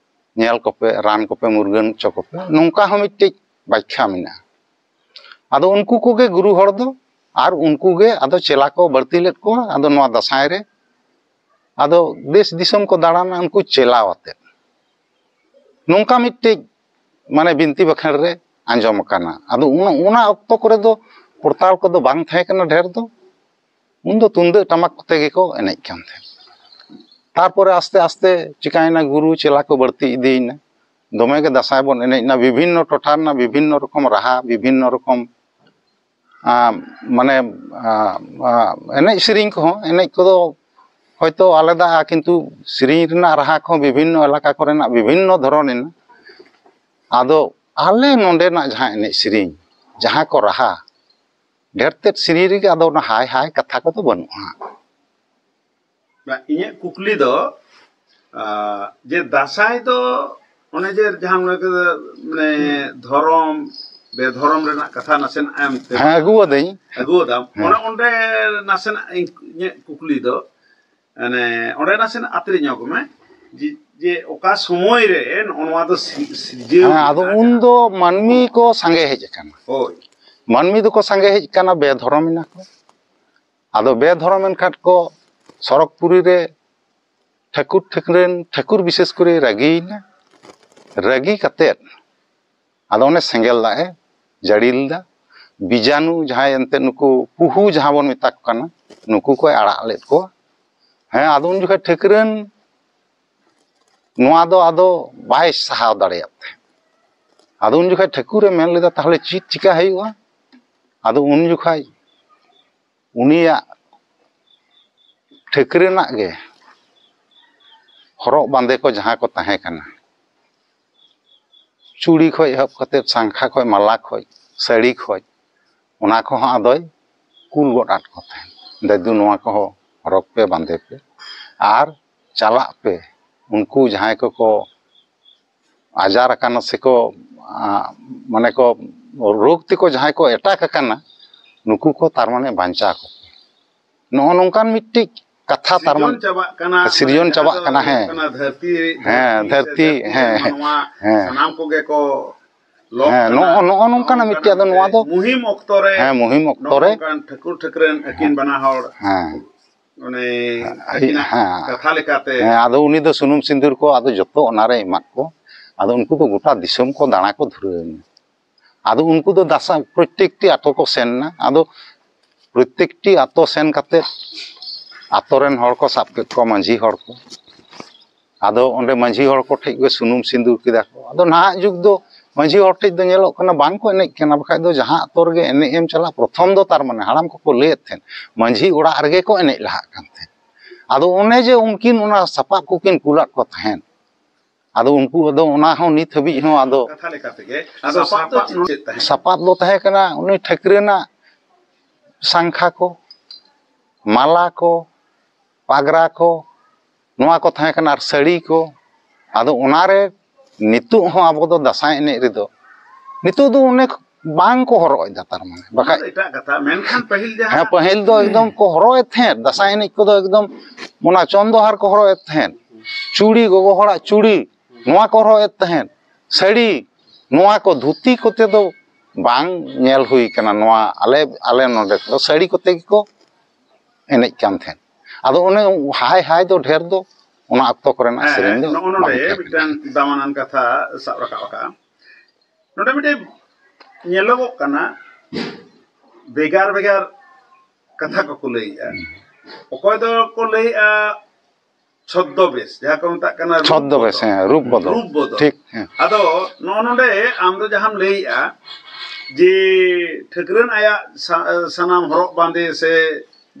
"ᱧᱮᱞ ᱠᱚᱯᱮ, ᱨᱟᱱ ᱠᱚᱯᱮ, ᱢᱩᱨᱜᱟᱹᱱ ᱦᱚᱪᱚ ᱠᱚᱯᱮ", ᱱᱚᱝᱠᱟ ᱦᱚᱸ ᱢᱤᱫᱴᱮᱡ ᱵᱟᱠᱷᱭᱟ ᱢᱮᱱᱟᱜᱼᱟ᱾ ᱟᱫᱚ ᱩᱱᱠᱩ ᱠᱚᱜᱮ ᱜᱩᱨᱩ ᱦᱚᱲ ᱫᱚ, ᱟᱨ ᱩᱱᱠᱩ ᱜᱮ ᱟᱫᱚ ᱪᱮᱞᱟ ᱠᱚ ᱵᱟᱹᱲᱛᱤ ᱞᱮᱫ ᱠᱚᱣᱟ᱾ ᱟᱫᱚ ᱱᱚᱣᱟ ᱫᱟᱸᱥᱟᱭ ᱨᱮ ᱟᱫᱚ ᱫᱮᱥ ᱫᱤᱥᱚᱢ ᱠᱚ ᱫᱟᱬᱟᱱᱟ ᱩᱱᱠᱩ ᱪᱮᱞᱟᱣ ᱟᱛᱮᱫ᱾ ᱱᱚᱝᱠᱟ ᱢᱤᱫᱴᱮᱡ ᱢᱟᱱᱮ ᱵᱤᱱᱛᱤ ᱵᱟᱠᱷᱮᱬ ᱨᱮ ᱟᱸᱡᱚᱢ ᱟᱠᱟᱱᱟ᱾ ᱟᱫᱚ ᱚᱱᱟ, ᱚᱱᱟ ᱚᱠᱛᱚ ᱠᱚᱨᱮ ᱫᱚ ᱠᱚᱨᱛᱟᱞ ᱠᱚᱫᱚ ᱵᱟᱝ ᱛᱟᱦᱮᱸ ᱠᱟᱱᱟ ᱰᱷᱮᱨ ᱫᱚ, ᱩᱱᱫᱚ ᱛᱩᱢᱫᱟᱹᱜ ᱴᱟᱢᱟᱠ ᱠᱚᱛᱮ ᱜᱮᱠᱚ ᱮᱱᱮᱡ ᱠᱟᱱ ᱛᱟᱦᱮᱸᱫ᱾ ᱛᱟᱨᱯᱚᱨᱮ ᱟᱥᱛᱮ ᱟᱥᱛᱮ ᱪᱤᱠᱟᱭᱮᱱᱟ, ᱜᱩᱨᱩ ᱪᱮᱞᱟ ᱠᱚ ᱵᱟᱹᱲᱛᱤ ᱤᱫᱤᱭᱮᱱᱟ, ᱫᱚᱢᱮ ᱜᱮ ᱫᱟᱸᱥᱟᱭ ᱵᱚᱱ ᱮᱱᱮᱡ ᱮᱱᱟ, ᱵᱤᱵᱷᱤᱱᱱᱚ ᱴᱚᱴᱷᱟ ᱨᱮᱱᱟᱜ ᱵᱤᱵᱷᱤᱱᱱᱚ ᱨᱚᱠᱚᱢ ᱨᱟᱦᱟ, ᱵᱤᱵᱷᱤᱱᱱᱚ ᱨᱚᱠᱚᱢ ᱟᱸ, ᱢᱟᱱᱮ ᱟᱸ, ᱟᱸ, ᱮᱱᱮᱡ ᱥᱮᱨᱮᱧ ᱠᱚᱦᱚᱸ, ᱮᱱᱮᱡ ᱠᱚᱫᱚ ᱦᱚᱭᱛᱳ ᱟᱞᱟᱫᱟᱜᱼᱟ, ᱠᱤᱱᱛᱩ ᱥᱮᱨᱮᱧ ᱨᱮᱱᱟᱜ ᱨᱟᱦᱟ ᱠᱚᱦᱚᱸ ᱵᱤᱵᱷᱤᱱᱱᱚ ᱮᱞᱟᱠᱟ ᱠᱚᱨᱮᱱᱟᱜ ᱵᱤᱵᱷᱤᱱᱱᱚ ᱫᱷᱚᱨᱚᱱ ᱨᱮᱱᱟᱜ᱾ ᱟᱫᱚ ᱟᱞᱮ ᱱᱚᱰᱮᱱᱟᱜ ᱡᱟᱦᱟᱸ ᱮᱱᱮᱡ ᱥᱮᱨᱮᱧ, ᱡᱟᱦᱟᱸ ᱠᱚ ᱨᱟᱦᱟ, ᱰᱷᱮᱨ ᱛᱮᱫ ᱥᱮᱨᱮᱧ ᱨᱮᱜᱮ ᱟᱫᱚ ᱚᱱᱟ ᱦᱟᱭ ᱦᱟᱭ ᱠᱟᱛᱷᱟ ᱠᱚᱫᱚ ᱵᱟᱹᱱᱩᱜᱼᱟ᱾ ᱵᱟ, ᱤᱧᱟᱹᱜ ᱠᱩᱠᱞᱤ ᱫᱚ ᱟᱸ, ᱡᱮ ᱫᱟᱸᱥᱟᱭ ᱫᱚ ᱚᱱᱮ ᱡᱮ ᱡᱟᱦᱟᱸ ᱚᱱᱮ ᱠᱚ ᱢᱟᱱᱮ ᱫᱷᱚᱨᱚᱢ ᱵᱮᱫᱷᱚᱨᱚᱢ ᱨᱮᱱᱟᱜ ᱠᱟᱛᱷᱟ ᱱᱟᱥᱮᱱᱟᱜ ᱮᱢ ᱦᱮᱸ, ᱟᱹᱜᱩᱣᱟᱹᱫᱟᱹᱧ᱾ ᱟᱹᱜᱩᱣᱟᱫᱟᱢ, ᱦᱮᱸ᱾ ᱚᱱᱮ ᱚᱸᱰᱮ ᱱᱟᱥᱮᱱᱟᱜ ᱤᱧ, ᱤᱧᱟᱹᱜ ᱠᱩᱠᱞᱤ ᱫᱚ ᱢᱟᱱᱮ ᱚᱸᱰᱮ ᱱᱟᱥᱮᱱᱟᱜ ᱟᱛᱨᱮ ᱧᱚᱜ ᱢᱮ, ᱡᱮ, ᱡᱮ ᱚᱠᱟ ᱥᱚᱢᱚᱭ ᱨᱮ ᱱᱚᱜᱼᱚ ᱱᱚᱣᱟ ᱫᱚ ᱥᱤ- ᱥᱤᱨᱡᱟᱹᱣ ᱦᱮᱸ, ᱟᱫᱚ ᱞᱮᱱᱟ ᱩᱱ ᱡᱟᱦᱟᱸ᱾ ᱫᱚ ᱢᱟᱹᱱᱢᱤ ᱠᱚ ᱥᱟᱸᱜᱮ ᱦᱮᱡ ᱟᱠᱟᱱᱟ᱾ ᱦᱳᱭ᱾ ᱢᱟᱹᱱᱢᱤ ᱫᱚᱠᱚ ᱥᱟᱸᱜᱮ ᱦᱮᱡ ᱟᱠᱟᱱᱟ, ᱵᱮᱫᱷᱚᱨᱚᱢ ᱮᱱᱟ ᱠᱚ᱾ ᱟᱫᱚ ᱵᱮᱫᱷᱚᱨᱚᱢ ᱮᱱ ᱠᱷᱟᱱ ᱠᱚ ᱥᱚᱨᱚᱜᱽᱯᱩᱨᱤ ᱨᱮ ᱴᱷᱟᱹᱠᱩᱨ ᱴᱷᱟᱹᱠᱨᱟᱹᱱ, ᱴᱷᱟᱹᱠᱩᱨ ᱵᱤᱥᱮᱥ ᱠᱚᱨᱮ ᱨᱟᱹᱜᱤᱭᱮᱱᱟ᱾ ᱨᱟᱹᱜᱤ ᱠᱟᱛᱮᱫ ᱟᱫᱚ ᱚᱱᱮ ᱥᱮᱸᱜᱮᱞ ᱫᱟᱜ ᱮ ᱡᱟᱹᱲᱤ ᱞᱮᱫᱟ᱾ ᱵᱤᱡᱟᱱᱩ ᱡᱟᱦᱟᱸᱭ ᱮᱱᱛᱮᱫ ᱱᱩᱠᱩ ᱯᱩᱦᱩ ᱡᱟᱦᱟᱸ ᱵᱚᱱ ᱢᱮᱛᱟ ᱠᱚ ᱠᱟᱱᱟ, ᱱᱩᱠᱩ ᱠᱚᱭ ᱟᱲᱟᱜ ᱞᱮᱫ ᱠᱚᱣᱟ᱾ ᱦᱮᱸ, ᱟᱫᱚ ᱩᱱ ᱡᱚᱠᱷᱚᱱ ᱴᱷᱟᱹᱠᱨᱟᱹᱱ ᱱᱚᱣᱟ ᱫᱚ ᱟᱫᱚ ᱵᱟᱭ ᱥᱟᱦᱟᱣ ᱫᱟᱲᱮᱭᱟᱜ ᱛᱟᱦᱮᱸᱫ᱾ ᱟᱫᱚ ᱩᱱ ᱡᱚᱠᱷᱚᱱ ᱴᱷᱟᱹᱠᱩᱨᱮ ᱢᱮᱱ ᱞᱮᱫᱟ, "ᱛᱟᱦᱚᱞᱮ ᱪᱮᱫ ᱪᱤᱠᱟ ᱦᱩᱭᱩᱜᱼᱟ?" ᱟᱫᱚ ᱩᱱ ᱡᱚᱠᱷᱚᱱ ᱩᱱᱤᱭᱟᱜ ᱴᱷᱟᱹᱠᱨᱟᱹᱱᱟᱜ ᱜᱮ ᱦᱚᱨᱚᱜ ᱵᱟᱸᱫᱮ ᱠᱚ ᱡᱟᱦᱟᱸ ᱠᱚ ᱛᱟᱦᱮᱸ ᱠᱟᱱᱟ, ᱪᱩᱲᱤ ᱠᱷᱚᱡ ᱮᱦᱚᱵ ᱠᱟᱛᱮ, ᱥᱟᱝᱠᱷᱟ ᱠᱷᱚᱡ, ᱢᱟᱞᱟ ᱠᱷᱚᱡ, ᱥᱟᱹᱲᱤ ᱠᱷᱚᱡ, ᱚᱱᱟ ᱠᱚᱦᱚᱸ ᱟᱫᱚᱭ ᱠᱩᱞ ᱜᱚᱫ ᱟᱫ ᱠᱚ ᱛᱟᱦᱮᱸᱫ, "ᱫᱟᱫᱩ, ᱱᱚᱣᱟ ᱠᱚᱦᱚᱸ ᱦᱚᱨᱚᱜ ᱯᱮ, ᱵᱟᱸᱫᱮ ᱯᱮ, ᱟᱨ ᱪᱟᱞᱟᱜ ᱯᱮ, ᱩᱱᱠᱩ ᱡᱟᱦᱟᱸᱭ ᱠᱚᱠᱚ ᱟᱡᱟᱨ ᱟᱠᱟᱱᱟ ᱥᱮᱠᱚ, ᱟᱸ, ᱢᱟᱱᱮ ᱠᱚ ᱨᱳᱜᱽ ᱛᱮᱠᱚ ᱡᱟᱦᱟᱸᱭ ᱠᱚ ᱮᱴᱟᱠ ᱟᱠᱟᱱᱟ, ᱱᱩᱠᱩ ᱠᱚ ᱛᱟᱨ ᱢᱟᱱᱮ ᱵᱟᱧᱪᱟᱣ ᱠᱚᱯᱮ᱾" ᱱᱚᱜᱼᱚ ᱱᱚᱝᱠᱟᱱ ᱢᱤᱫᱴᱤᱡ ᱠᱟᱛᱷᱟ ᱛᱟᱨ ᱥᱤᱨᱡᱚᱱ ᱢᱟᱱᱮ ᱪᱟᱵᱟᱜ ᱠᱟᱱᱟ, ᱥᱤᱨᱡᱚᱱ ᱢᱟᱱᱮ ᱪᱟᱵᱟᱜ ᱡᱟᱦᱟᱸ ᱫᱚ ᱠᱟᱱᱟ, ᱦᱩᱭᱩᱜ ᱦᱮᱸ᱾ ᱠᱟᱱᱟ ᱫᱷᱟᱹᱨᱛᱤ, ᱦᱮᱸ, ᱫᱷᱟᱹᱨᱛᱤ ᱥᱮ ᱫᱷᱟᱹᱨᱛᱤ, ᱫᱷᱟᱹᱨᱛᱤ ᱦᱮᱸ, ᱨᱮᱱ ᱢᱟᱱᱣᱟ ᱦᱮᱸ᱾ ᱥᱟᱱᱟᱢ ᱠᱚᱜᱮ ᱠᱚ ᱞᱚᱜ ᱦᱮᱸ, ᱠᱟᱱᱟ᱾ ᱱᱚᱜᱼᱚ, ᱱᱚᱜᱼᱚ ᱱᱚᱝᱠᱟᱱᱟᱜ ᱢᱤᱫᱴᱮᱡ ᱟᱫᱚ ᱱᱚᱣᱟ ᱫᱚ ᱢᱩᱦᱤᱢ ᱚᱠᱛᱚ ᱨᱮ, ᱦᱮᱸ, ᱢᱩᱦᱤᱢ ᱚᱠᱛᱚ ᱱᱚᱜᱼᱚ ᱨᱮ᱾ ᱱᱚᱝᱠᱟᱱ ᱴᱷᱟᱹᱠᱩᱨ ᱴᱷᱟᱹᱠᱨᱟᱹᱱ ᱟᱹᱠᱤᱱ ᱵᱟᱱᱟ ᱦᱚᱲ ᱦᱮᱸ᱾ ᱚᱱᱮ ᱟᱹᱠᱤᱱᱟᱜ ᱦᱮᱸ᱾ ᱠᱟᱛᱷᱟ ᱞᱮᱠᱟᱛᱮ᱾ ᱦᱮᱸ, ᱟᱫᱚ ᱩᱱᱤ ᱫᱚ ᱥᱩᱱᱩᱢ ᱥᱤᱸᱫᱩᱨ ᱠᱚ ᱟᱫᱚ ᱡᱚᱛᱚ ᱚᱱᱟᱨᱮ ᱮᱢᱟᱫ ᱠᱚ᱾ ᱟᱫᱚ ᱩᱱᱠᱩ ᱫᱚ ᱜᱚᱴᱟ ᱫᱤᱥᱚᱢ ᱠᱚ ᱫᱟᱬᱟ ᱠᱚ ᱫᱷᱩᱨᱟᱹᱣ ᱮᱱᱟ᱾ ᱟᱫᱚ ᱩᱱᱠᱩ ᱫᱚ ᱫᱟᱥᱟ ᱯᱨᱚᱛᱛᱮᱠᱴᱤ ᱟᱛᱳ ᱠᱚ ᱥᱮᱱ ᱮᱱᱟ᱾ ᱟᱫᱚ ᱯᱨᱚᱛᱛᱮᱠᱴᱤ ᱟᱛᱳ ᱥᱮᱱ ᱠᱟᱛᱮ ᱟᱛᱳ ᱨᱮᱱ ᱦᱚᱲ ᱠᱚ ᱥᱟᱵ ᱠᱮᱫ ᱠᱚᱣᱟ, ᱢᱟᱹᱡᱷᱤ ᱦᱚᱲ ᱠᱚ᱾ ᱟᱫᱚ ᱚᱸᱰᱮ ᱢᱟᱹᱡᱷᱤ ᱦᱚᱲ ᱠᱚ ᱴᱷᱮᱡ ᱜᱮ ᱥᱩᱱᱩᱢ ᱥᱤᱸᱫᱩᱨ ᱠᱮᱫᱟ ᱠᱚ᱾ ᱟᱫᱚ ᱱᱟᱦᱟᱜ ᱡᱩᱜᱽ ᱫᱚ ᱢᱟᱹᱡᱷᱤ ᱦᱚᱲ ᱴᱷᱮᱡ ᱫᱚ ᱧᱮᱞᱚᱜ ᱠᱟᱱᱟ ᱵᱟᱝ ᱠᱚ ᱮᱱᱮᱡ ᱠᱟᱱᱟ, ᱵᱟᱠᱷᱟᱡ ᱫᱚ ᱡᱟᱦᱟᱸ ᱟᱛᱳ ᱨᱮᱜᱮ ᱮᱱᱮᱡ ᱮᱢ ᱪᱟᱞᱟᱜ, ᱯᱨᱚᱛᱷᱚᱢ ᱫᱚ ᱛᱟᱨ ᱢᱟᱱᱮ ᱦᱟᱲᱟᱢ ᱠᱚᱠᱚ ᱞᱟᱹᱭᱮᱫ ᱛᱟᱦᱮᱸᱫ ᱢᱟᱹᱡᱷᱤ ᱚᱲᱟᱜ ᱨᱮᱜᱮ ᱠᱚ ᱮᱱᱮᱡ ᱞᱟᱦᱟᱜ ᱠᱟᱱ ᱛᱟᱦᱮᱸᱫ᱾ ᱟᱫᱚ ᱚᱱᱮ ᱡᱮ ᱩᱱᱠᱤᱱ ᱚᱱᱟ ᱥᱟᱯᱟᱵ ᱠᱚᱠᱤᱱ ᱠᱩᱞᱟᱫ ᱠᱚ ᱛᱟᱦᱮᱸᱫ, ᱟᱫᱚ ᱩᱱᱠᱩ ᱟᱫᱚ ᱚᱱᱟ ᱦᱚᱸ ᱱᱤᱛ ᱦᱟᱹᱵᱤᱡ ᱦᱚᱸ ᱟᱫᱚ ᱠᱟᱛᱷᱟ ᱞᱮᱠᱟ ᱛᱮᱜᱮ, ᱟᱫᱚ ᱥᱟᱯᱟᱵ ᱫᱚ ᱥᱟᱯᱟᱵ ᱪᱮᱫ ᱪᱮᱫ ᱛᱟᱦᱮᱸ? ᱥᱟᱯᱟᱵ ᱫᱚ ᱛᱟᱦᱮᱸ ᱠᱟᱱᱟ ᱩᱱᱤ ᱴᱷᱟᱹᱠᱨᱟᱹᱱᱟᱜ ᱥᱟᱝᱠᱷᱟ ᱠᱚ, ᱢᱟᱞᱟ ᱠᱚ, ᱯᱟᱜᱽᱨᱟ ᱠᱚ, ᱱᱚᱣᱟ ᱠᱚ ᱛᱟᱦᱮᱸ ᱠᱟᱱᱟ, ᱟᱨ ᱥᱟᱹᱲᱤ ᱠᱚ᱾ ᱟᱫᱚ ᱚᱱᱟᱨᱮ ᱱᱤᱛᱚᱜ ᱦᱚᱸ ᱟᱵᱚ ᱫᱚ ᱫᱟᱸᱥᱟᱭ ᱮᱱᱮᱡ ᱨᱮᱫᱚ ᱱᱤᱛᱚᱜ ᱫᱚ ᱚᱱᱮ ᱵᱟᱝ ᱠᱚ ᱦᱚᱨᱚᱜ ᱮᱫᱟ, ᱛᱟᱨ ᱢᱟᱱᱮ ᱚᱱᱟ ᱵᱟᱠᱷᱟᱡ ᱫᱚ ᱮᱴᱟᱜ ᱠᱟᱛᱷᱟ, ᱢᱮᱱᱠᱷᱟᱱ ᱯᱟᱹᱦᱤᱞ ᱡᱟᱦᱟᱸ ᱦᱮᱸ, ᱯᱟᱹᱦᱤᱞ ᱫᱚ ᱮᱠᱫᱚᱢ ᱠᱚ ᱦᱚᱨᱚᱜ ᱮᱫ ᱛᱟᱦᱮᱸᱫ, ᱫᱟᱸᱥᱟᱭ ᱮᱱᱮᱡ ᱠᱚᱫᱚ ᱮᱠᱫᱚᱢ ᱚᱱᱟ ᱪᱚᱱᱫᱚᱦᱟᱨ ᱠᱚ ᱦᱚᱨᱚᱜ ᱮᱫ ᱛᱟᱦᱮᱸᱫ, ᱪᱩᱲᱤ, ᱜᱚᱜᱚ ᱦᱚᱲᱟᱜ ᱪᱩᱲᱤ, ᱱᱚᱣᱟ ᱠᱚ ᱦᱚᱨᱚᱜ ᱮᱫ ᱛᱟᱦᱮᱸᱫ, ᱥᱟᱹᱲᱤ, ᱱᱚᱣᱟ ᱠᱚ ᱫᱷᱩᱛᱤ ᱠᱚᱛᱮ ᱫᱚ ᱵᱟᱝ ᱧᱮᱞ ᱦᱩᱭ ᱠᱟᱱᱟ᱾ ᱱᱚᱣᱟ ᱟᱞᱮ, ᱟᱞᱮ ᱱᱚᱰᱮ ᱫᱚ ᱥᱟᱹᱲᱤ ᱠᱚᱛᱮ ᱜᱮᱠᱚ ᱮᱱᱮᱡ ᱠᱟᱱ ᱛᱟᱦᱮᱸᱫ᱾ ᱟᱫᱚ ᱚᱱᱮ ᱦᱟᱭ ᱦᱟᱭ ᱫᱚ ᱰᱷᱮᱨ ᱫᱚ ᱚᱱᱟ ᱚᱠᱛᱚ ᱠᱚᱨᱮᱱᱟᱜ ᱦᱮᱸ, ᱥᱮᱨᱮᱧ ᱫᱚ ᱱᱚᱜᱼᱚ ᱵᱟᱝ ᱱᱚᱰᱮ ᱛᱟᱦᱮᱸ ᱠᱟᱱᱟ᱾ ᱢᱤᱫᱴᱟᱝ ᱫᱟᱢᱟᱱᱟᱱ ᱠᱟᱛᱷᱟ ᱥᱟᱵ ᱨᱟᱠᱟᱵ ᱟᱠᱟᱫᱼᱟ᱾ ᱱᱚᱰᱮ ᱢᱤᱫᱴᱮᱱ ᱧᱮᱞᱚᱜᱚᱜ ᱠᱟᱱᱟ, ᱵᱷᱮᱜᱟᱨ ᱵᱷᱮᱜᱟᱨ ᱠᱟᱛᱷᱟ ᱠᱚᱠᱚ ᱞᱟᱹᱭᱮᱜᱼᱟ᱾ ᱚᱠᱚᱭ ᱫᱚᱠᱚ ᱞᱟᱹᱭᱮᱜᱼᱟ ᱪᱷᱚᱫᱽᱫᱚ ᱵᱮᱥ, ᱡᱟᱦᱟᱸ ᱠᱚ ᱢᱮᱛᱟᱜ ᱠᱟᱱᱟ ᱨᱩᱯ ᱪᱷᱚᱫᱽᱫᱚ ᱵᱮᱥ, ᱵᱚᱫᱚᱞ᱾ ᱦᱮᱸ, ᱨᱩᱯ ᱵᱚᱫᱚᱞ᱾ ᱨᱩᱯ ᱵᱚᱫᱚᱞ᱾ ᱴᱷᱤᱠ, ᱦᱮᱸ᱾ ᱟᱫᱚ ᱱᱚᱜᱼᱚ ᱱᱚᱰᱮ ᱟᱢ ᱫᱚ ᱡᱟᱦᱟᱸᱢ ᱞᱟᱹᱭᱮᱜᱼᱟ ᱡᱮ ᱴᱷᱟᱹᱠᱨᱟᱹᱱ ᱟᱭᱟᱜ ᱥᱟ-, ᱥᱟᱱᱟᱢ ᱦᱚᱨᱚᱜ ᱵᱟᱸᱫᱮ ᱥᱮ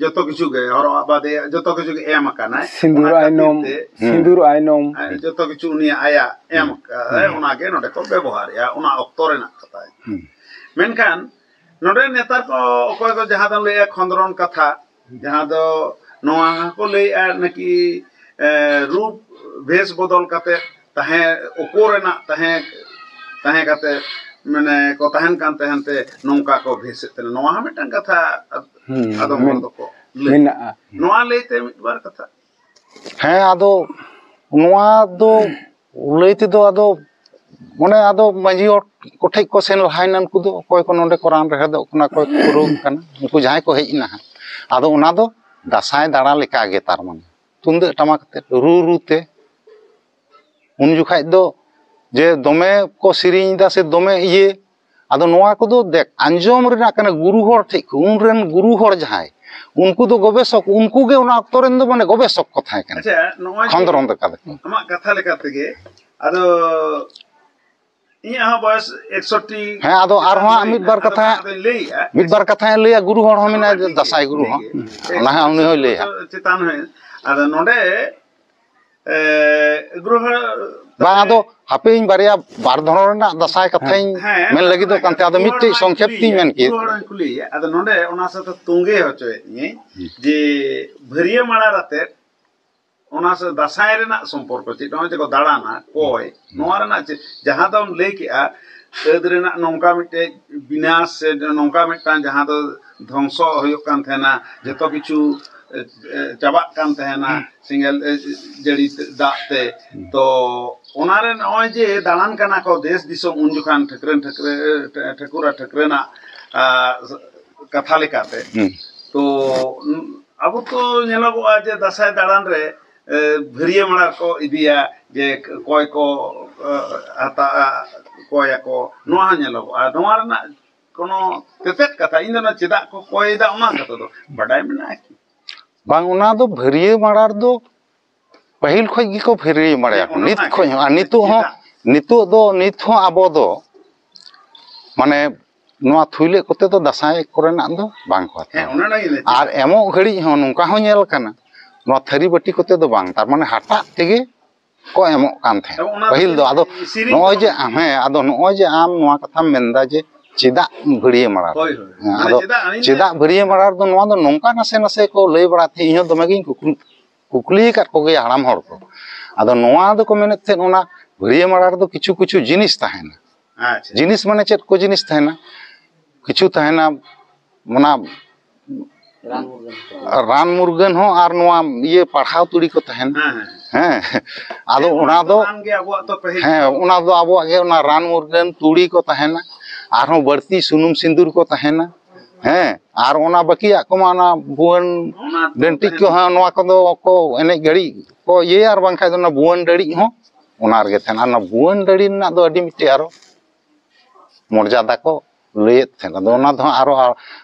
ᱡᱚᱛᱚ ᱠᱤᱪᱷᱩ ᱜᱮ, ᱦᱚᱨᱚᱜ ᱵᱟᱸᱫᱮ ᱡᱚᱛᱚ ᱠᱤᱪᱷᱩ ᱜᱮ ᱮᱢ ᱟᱠᱟᱱᱟᱭ᱾ ᱥᱤᱸᱫᱩᱨ ᱚᱱᱟ ᱠᱷᱟᱹᱛᱤᱨ ᱟᱭᱱᱚᱢ, ᱛᱮ ᱦᱩᱸ᱾ ᱥᱤᱸᱫᱩᱨ ᱟᱭᱱᱚᱢ᱾ ᱟᱨ ᱡᱚᱛᱚ ᱠᱤᱪᱷᱩ ᱩᱱᱤᱭᱟᱜ ᱟᱭᱟᱜ ᱮᱢ ᱦᱩᱸ᱾ ᱟᱠᱟᱫᱟᱭ, ᱦᱩᱸ᱾ ᱚᱱᱟᱜᱮ ᱱᱚᱰᱮ ᱠᱚ ᱵᱮᱵᱚᱦᱟᱨᱮᱜᱼᱟ, ᱚᱱᱟ ᱚᱠᱛᱚ ᱨᱮᱱᱟᱜ ᱠᱟᱛᱷᱟ᱾ ᱦᱩᱸ᱾ ᱢᱮᱱᱠᱷᱟᱱ ᱱᱚᱰᱮ ᱱᱮᱛᱟᱨ ᱠᱚ ᱚᱠᱚᱭ ᱠᱚ ᱡᱟᱦᱟᱸ ᱫᱚᱢ ᱞᱟᱹᱭᱮᱜᱼᱟ ᱠᱷᱚᱸᱫᱽᱨᱚᱱ ᱠᱟᱛᱷᱟ, ᱡᱟᱦᱟᱸ ᱫᱚ ᱱᱚᱣᱟ ᱦᱚᱸᱠᱚ ᱞᱟᱹᱭᱮᱜᱼᱟ ᱱᱟᱠᱤ, ᱮ, ᱨᱩᱯ ᱵᱷᱮᱥ ᱵᱚᱫᱚᱞ ᱠᱟᱛᱮ ᱛᱟᱦᱮᱸ, ᱚᱠᱚ ᱨᱮᱱᱟᱜ ᱛᱟᱦᱮᱸ, ᱛᱟᱦᱮᱸ ᱠᱟᱛᱮ ᱢᱟᱱᱮ ᱠᱚ ᱛᱟᱦᱮᱱ ᱠᱟᱱ ᱛᱟᱦᱮᱸᱱ ᱛᱮ ᱱᱚᱝᱠᱟ ᱠᱚ ᱵᱷᱮᱥᱮᱫ ᱛᱟᱦᱮᱱᱟ᱾ ᱱᱚᱣᱟ ᱦᱚᱸ ᱢᱤᱫᱴᱟᱝ ᱠᱟᱛᱷᱟ ᱦᱩᱸ, ᱟᱫᱚᱢ ᱦᱚᱲ ᱢᱮᱱ-, ᱫᱚᱠᱚ ᱞᱟᱹᱭᱟ᱾ ᱢᱮᱱᱟᱜᱼᱟ᱾ ᱱᱚᱣᱟ ᱞᱟᱹᱭᱛᱮ ᱢᱤᱫ ᱵᱟᱨ ᱠᱟᱛᱷᱟ᱾ ᱦᱮᱸ, ᱟᱫᱚ ᱱᱚᱣᱟ ᱫᱚ ᱞᱟᱹᱭ ᱛᱮᱫᱚ ᱟᱫᱚ ᱚᱱᱮ ᱟᱫᱚ ᱢᱟᱹᱡᱷᱤ ᱦᱚᱲ ᱠᱚᱴᱷᱮᱡ ᱠᱚ ᱥᱮᱱ ᱞᱟᱦᱟᱭᱮᱱᱟ, ᱩᱱᱠᱩ ᱫᱚ ᱚᱠᱚᱭ ᱠᱚ ᱱᱚᱰᱮ ᱠᱚ ᱨᱟᱱ ᱨᱮᱦᱮᱫᱚᱜ ᱠᱟᱱᱟ, ᱚᱠᱚᱭ ᱠᱚ ᱯᱩᱨᱟᱹᱣ ᱠᱟᱱᱟ, ᱩᱱᱠᱩ ᱡᱟᱦᱟᱸᱭ ᱠᱚ ᱦᱮᱡ ᱮᱱᱟ ᱦᱟᱸᱜ, ᱟᱫᱚ ᱚᱱᱟ ᱫᱚ ᱫᱟᱸᱥᱟᱭ ᱫᱟᱬᱟ ᱞᱮᱠᱟ ᱜᱮ, ᱛᱟᱨ ᱢᱟᱱᱮ ᱛᱩᱢᱫᱟᱹᱜ ᱴᱟᱢᱟᱠ ᱟᱛᱮᱫ ᱨᱩ ᱨᱩ ᱛᱮ᱾ ᱩᱱ ᱡᱚᱠᱷᱟᱡ ᱫᱚ ᱡᱮ ᱫᱚᱢᱮ ᱠᱚ ᱥᱮᱨᱮᱧ ᱮᱫᱟ ᱥᱮ ᱫᱚᱢᱮ ᱤᱭᱟᱹ, ᱟᱫᱚ ᱱᱚᱣᱟ ᱠᱚᱫᱚ ᱫᱮᱠ, ᱟᱸᱡᱚᱢ ᱨᱮᱱᱟᱜ ᱠᱟᱱᱟ ᱜᱩᱨᱩ ᱦᱚᱲ ᱴᱷᱮᱡ ᱠᱷᱚᱱ᱾ ᱩᱱ ᱨᱮᱱ ᱜᱩᱨᱩ ᱦᱚᱲ ᱡᱟᱦᱟᱸᱭ, ᱩᱱᱠᱩ ᱫᱚ ᱜᱚᱵᱮᱥᱚᱠ, ᱩᱱᱠᱩ ᱜᱮ ᱚᱱᱟ ᱚᱠᱛᱚ ᱨᱮᱱ ᱫᱚ ᱢᱟᱱᱮ ᱜᱚᱵᱮᱥᱚᱠ ᱠᱚ ᱛᱟᱦᱮᱸ ᱠᱟᱱᱟ᱾ ᱟᱪᱪᱷᱟ, ᱱᱚᱜᱼᱚᱭ ᱡᱮ ᱠᱷᱚᱸᱫᱽᱨᱚᱸᱫᱽ ᱟᱠᱟᱫᱟ ᱠᱚ᱾ ᱟᱢᱟᱜ ᱠᱟᱛᱷᱟ ᱞᱮᱠᱟ ᱛᱮᱜᱮ, ᱟᱫᱚ ᱤᱧᱟᱹᱜ ᱦᱚᱸ ᱵᱚᱭᱮᱥ ᱮᱠᱥᱚᱴᱴᱤ ᱦᱮᱸ, ᱟᱫᱚ ᱟᱨᱦᱚᱸ ᱦᱟᱸᱜ ᱢᱤᱫ ᱵᱟᱨ ᱠᱟᱛᱷᱟ ᱟᱫᱚᱧ ᱞᱟᱹᱭᱮᱫᱼᱟ᱾ ᱢᱤᱫ ᱵᱟᱨ ᱠᱟᱛᱷᱟᱧ ᱞᱟᱹᱭᱟ, ᱜᱩᱨᱩ ᱦᱚᱲ ᱦᱚᱸ ᱢᱮᱱᱟᱭᱟ, ᱦᱳᱭ, ᱴᱷᱤᱠ ᱫᱟᱸᱥᱟᱭ ᱜᱩᱨᱩ ᱜᱮᱭᱟ, ᱦᱚᱸ᱾ ᱴᱷᱤᱠ ᱜᱮᱭᱟ᱾ ᱚᱱᱟ ᱦᱚᱸ ᱩᱱᱤ ᱦᱚᱸᱭ ᱞᱟᱹᱭᱟ᱾ ᱪᱮᱛᱟᱱ ᱦᱚᱸ᱾ ᱟᱫᱚ ᱱᱚᱰᱮ, ᱮ, ᱜᱩᱨᱩ ᱦᱚᱲ ᱵᱟᱝ, ᱟᱫᱚ ᱦᱟᱯᱮ, ᱤᱧ ᱵᱟᱨᱭᱟ ᱵᱟᱨ ᱫᱷᱚᱨᱚᱱ ᱨᱮᱱᱟᱜ ᱫᱟᱸᱥᱟᱭ ᱠᱟᱛᱷᱟᱧ ᱦᱮᱸ, ᱢᱮᱱ ᱞᱟᱹᱜᱤᱫᱚᱜ ᱠᱟᱱ ᱛᱮ, ᱟᱫᱚ ᱜᱩᱨᱩ ᱢᱤᱫᱴᱮᱡ ᱦᱚᱲ ᱥᱚᱝᱠᱷᱮᱯ ᱛᱤᱧ ᱢᱮᱱ ᱠᱮᱫ᱾ ᱜᱩᱨᱩ ᱦᱚᱲ ᱦᱚᱧ ᱠᱩᱞᱤᱭᱮᱭᱟ᱾ ᱟᱫᱚ ᱱᱚᱰᱮ ᱚᱱᱟ ᱥᱟᱶᱛᱮ ᱛᱚᱸᱜᱮ ᱦᱚᱪᱚᱭᱮᱫ ᱢᱤᱭᱟᱹᱧ ᱦᱩᱸ᱾ ᱡᱮ ᱵᱷᱟᱹᱨᱭᱟᱹ ᱢᱟᱲᱟ ᱟᱛᱮᱫ ᱚᱱᱟ ᱥᱮ ᱫᱟᱸᱥᱟᱭ ᱨᱮᱱᱟᱜ ᱥᱚᱢᱯᱚᱨᱠᱚ ᱪᱮᱫ? ᱱᱚᱜᱼᱚᱭ ᱡᱮ ᱠᱚ ᱫᱟᱬᱟᱱᱟ, ᱠᱚᱭ, ᱦᱩᱸ᱾ ᱱᱚᱣᱟ ᱨᱮᱱᱟᱜ ᱪᱮᱫ? ᱡᱟᱦᱟᱸ ᱫᱚᱢ ᱞᱟᱹᱭ ᱠᱮᱜᱼᱟ, ᱟᱹᱫ ᱨᱮᱱᱟᱜ ᱱᱚᱝᱠᱟ ᱢᱤᱫᱴᱮᱡ ᱵᱤᱱᱟᱥ ᱥᱮ ᱱᱚᱝᱠᱟ ᱢᱤᱫᱴᱟᱝ ᱡᱟᱦᱟᱸ ᱫᱚ ᱫᱷᱚᱝᱥᱚ ᱦᱩᱭᱩᱜ ᱠᱟᱱ ᱛᱟᱦᱮᱱᱟ, ᱡᱚᱛᱚ ᱠᱤᱪᱷᱩ, ᱮ, ᱮ, ᱪᱟᱵᱟᱜ ᱠᱟᱱ ᱛᱟᱦᱮᱱᱟ, ᱦᱩᱸ᱾ ᱥᱮᱸᱜᱮᱞ, ᱮ, ᱡᱟᱹᱲᱤ ᱫᱟᱜ ᱛᱮ᱾ ᱦᱩᱸ᱾ ᱛᱚ ᱚᱱᱟᱨᱮ ᱱᱚᱜᱼᱚᱭ ᱡᱮ ᱫᱟᱬᱟᱱ ᱠᱟᱱᱟ ᱠᱚ ᱫᱮᱥ ᱫᱤᱥᱚᱢ, ᱩᱱ ᱡᱚᱠᱷᱟᱱ ᱴᱷᱟᱹᱠᱨᱟᱹᱱ ᱴᱷᱟᱹᱠᱨᱟᱹ, ᱴᱷᱟᱹᱠᱩᱨ ᱟᱨ ᱴᱷᱟᱹᱠᱨᱟᱹᱱᱟᱜ, ᱟ, ᱠᱟᱛᱷᱟ ᱞᱮᱠᱟᱛᱮ᱾ ᱦᱩᱸ᱾ ᱛᱚ ᱟᱵᱚ ᱛᱚ ᱧᱮᱞᱚᱜᱚᱜᱼᱟ ᱡᱮ ᱫᱟᱸᱥᱟᱭ ᱫᱟᱬᱟᱱ ᱨᱮ, ᱮ, ᱵᱷᱟᱹᱨᱭᱟᱹ ᱢᱟᱲᱟ ᱠᱚ ᱤᱫᱤᱭᱟ, ᱡᱮ ᱠᱚᱭ ᱠᱚ, ᱮ, ᱦᱟᱛᱟᱜᱼᱟ, ᱠᱚᱭᱟᱠᱚ, ᱱᱚᱣᱟ ᱦᱚᱸ ᱧᱮᱞᱚᱜᱚᱜᱼᱟ᱾ ᱱᱚᱣᱟ ᱨᱮᱱᱟᱜ ᱠᱳᱱᱳ ᱛᱮᱛᱮᱫ ᱠᱟᱛᱷᱟ, ᱤᱧ ᱫᱚ ᱚᱱᱟ ᱪᱮᱫᱟᱜ ᱠᱚ ᱠᱚᱭᱮᱫᱟ ᱚᱱᱟ ᱠᱟᱛᱷᱟ ᱫᱚ ᱵᱟᱰᱟᱭ ᱢᱮᱱᱟᱜᱼᱟ ᱠᱤ? ᱵᱟᱝ, ᱚᱱᱟ ᱫᱚ ᱵᱷᱟᱹᱨᱭᱟᱹ ᱢᱟᱲᱟ ᱨᱮᱫᱚ ᱯᱟᱹᱦᱤᱞ ᱠᱷᱚᱡ ᱜᱮᱠᱚ ᱵᱷᱟᱹᱨᱭᱟᱹ ᱢᱟᱲᱟᱭᱟ ᱠᱚ, ᱦᱮᱸ, ᱚᱱᱟ ᱱᱤᱛ ᱢᱟ ᱠᱷᱚᱡ ᱦᱚᱸ᱾ ᱟᱨ ᱱᱤᱛᱚᱜ ᱦᱚᱸ, ᱪᱮᱫᱟᱜ? ᱱᱤᱛᱚᱜ ᱫᱚ, ᱱᱤᱛ ᱦᱚᱸ ᱟᱵᱚ ᱫᱚ, ᱢᱟᱱᱮ, ᱱᱚᱣᱟ ᱛᱷᱩᱭᱞᱟᱹᱜ ᱠᱚᱛᱮ ᱫᱚ ᱫᱟᱸᱥᱟᱭ ᱠᱚᱨᱮᱱᱟᱜ ᱫᱚ ᱵᱟᱝ ᱠᱚ ᱦᱟᱛᱟᱣᱟ᱾ ᱦᱮᱸ, ᱚᱱᱟ ᱞᱟᱹᱜᱤᱫ ᱞᱮ ᱟᱨ ᱮᱢᱚᱜ ᱜᱷᱟᱹᱲᱤᱡ ᱦᱚᱸ ᱱᱚᱝᱠᱟ ᱦᱚᱸ ᱧᱮᱞ ᱠᱟᱱᱟ, ᱱᱚᱣᱟ ᱛᱷᱟᱹᱨᱤ ᱵᱟᱹᱴᱤ ᱠᱚᱛᱮ ᱫᱚ ᱵᱟᱝ, ᱛᱟᱨ ᱢᱟᱱᱮ ᱦᱟᱴᱟᱜ ᱛᱮᱜᱮ ᱠᱚ ᱮᱢᱚᱜ ᱠᱟᱱ ᱛᱟᱦᱮᱸᱫ ᱮᱵᱚᱝ ᱚᱱᱟ ᱯᱟᱹᱦᱤᱞ ᱫᱚ᱾ ᱟᱫᱚ ᱥᱮᱨᱮᱧ ᱱᱚᱜᱼᱚᱭ ᱡᱮ, ᱠᱚᱦᱚᱸ ᱦᱮᱸ, ᱟᱫᱚ ᱱᱚᱜᱼᱚᱭ ᱡᱮ ᱟᱢ ᱱᱚᱣᱟ ᱠᱟᱛᱷᱟᱢ ᱢᱮᱱᱫᱟ ᱡᱮ ᱪᱮᱫᱟᱜ ᱵᱷᱟᱹᱲᱭᱟᱹ ᱢᱟᱲᱟ ᱨᱮ? ᱦᱳᱭ, ᱦᱳᱭ᱾ ᱦᱮᱸ, ᱢᱟᱱᱮ ᱟᱫᱚ ᱪᱮᱫᱟᱜ ᱟᱹᱞᱤᱧ ᱪᱮᱫᱟᱜ ᱵᱷᱟᱹᱲᱭᱟᱹ ᱢᱟᱲᱟ ᱨᱮᱫᱚ ᱱᱚᱣᱟ ᱫᱚ ᱱᱚᱝᱠᱟ ᱱᱟᱥᱮ ᱱᱟᱥᱮ ᱠᱚ ᱞᱟᱹᱭ ᱵᱟᱲᱟ ᱛᱟᱦᱮᱸᱫ, ᱤᱧ ᱦᱚᱸ ᱫᱚᱢᱮ ᱜᱤᱧ ᱠᱩᱠᱞᱤ, ᱠᱩᱠᱞᱤ ᱟᱠᱟᱫ ᱠᱚᱜᱮᱭᱟ ᱦᱟᱲᱟᱢ ᱦᱚᱲ ᱠᱚ᱾ ᱟᱫᱚ ᱱᱚᱣᱟ ᱫᱚᱠᱚ ᱢᱮᱱᱮᱫ ᱛᱟᱦᱮᱸᱫ ᱚᱱᱟ ᱵᱷᱟᱹᱲᱭᱟᱹ ᱢᱟᱲᱟ ᱨᱮᱫᱚ ᱠᱤᱪᱷᱩ ᱠᱤᱪᱷᱩ ᱡᱤᱱᱤᱥ ᱛᱟᱦᱮᱱᱟ᱾ ᱟᱪᱪᱷᱟ᱾ ᱡᱤᱱᱤᱥ ᱢᱟᱱᱮ ᱪᱮᱫ ᱠᱚ ᱡᱤᱱᱤᱥ ᱛᱟᱦᱮᱱᱟ? ᱠᱤᱪᱷᱩ ᱛᱟᱦᱮᱱᱟ ᱚᱱᱟ ᱨᱟᱱ ᱢᱩᱨᱜᱟᱹᱱ᱾ ᱨᱟᱱ ᱢᱩᱨᱜᱟᱹᱱ ᱦᱚᱸ, ᱟᱨ ᱱᱚᱣᱟ ᱤᱭᱟᱹ ᱯᱟᱲᱦᱟᱣ ᱛᱩᱲᱤ ᱠᱚ ᱛᱟᱦᱮᱱᱟ᱾ ᱦᱮᱸ, ᱦᱮᱸ᱾ ᱦᱮᱸ, ᱟᱫᱚ ᱦᱮᱸ, ᱚᱱᱟ ᱫᱚ ᱨᱟᱱ ᱜᱮ ᱟᱵᱚᱣᱟᱜ ᱫᱚ ᱯᱟᱹᱦᱤᱞ ᱦᱮᱸ, ᱫᱚ᱾ ᱚᱱᱟ ᱫᱚ ᱟᱵᱚᱣᱟᱜ ᱜᱮ, ᱚᱱᱟ ᱨᱟᱱ ᱢᱩᱨᱜᱟᱹᱱ ᱛᱩᱲᱤ ᱠᱚ ᱛᱟᱦᱮᱱᱟ, ᱟᱨᱦᱚᱸ ᱵᱟᱹᱲᱛᱤ ᱥᱩᱱᱩᱢ ᱥᱤᱸᱫᱩᱨ ᱠᱚ ᱛᱟᱦᱮᱱᱟ᱾ ᱦᱮᱸ, ᱟᱨ ᱚᱱᱟ ᱵᱟᱹᱠᱤᱭᱟᱜ ᱠᱚᱢᱟ ᱚᱱᱟ ᱵᱷᱩᱣᱟᱹᱝ ᱰᱟᱹᱱᱴᱤᱡ ᱠᱚ, ᱦᱮᱸ, ᱱᱚᱣᱟ ᱠᱚᱫᱚ ᱠᱚ ᱮᱱᱮᱡ ᱜᱷᱟᱹᱲᱤᱡ ᱠᱚ ᱤᱭᱟᱹᱭᱟ, ᱟᱨ ᱵᱟᱝᱠᱷᱟᱱ ᱫᱚ ᱚᱱᱟ ᱵᱷᱩᱣᱟᱹᱝ ᱰᱟᱹᱲᱤᱡ ᱦᱚᱸ ᱚᱱᱟ ᱨᱮᱜᱮ ᱛᱟᱦᱮᱱᱟ᱾ ᱚᱱᱟ ᱵᱷᱩᱣᱟᱹᱝ ᱰᱟᱹᱲᱤ ᱨᱮᱱᱟᱜ ᱫᱚ ᱟᱹᱰᱤ ᱢᱤᱫᱴᱮᱡ ᱟᱨᱚ ᱢᱚᱨᱡᱟᱫᱟ ᱠᱚ ᱞᱟᱹᱭᱮᱫ ᱛᱟᱦᱮᱸᱫ᱾ ᱟᱫᱚ ᱚᱱᱟ ᱫᱚ ᱦᱟᱸᱜ ᱟᱨᱚ ᱟᱨ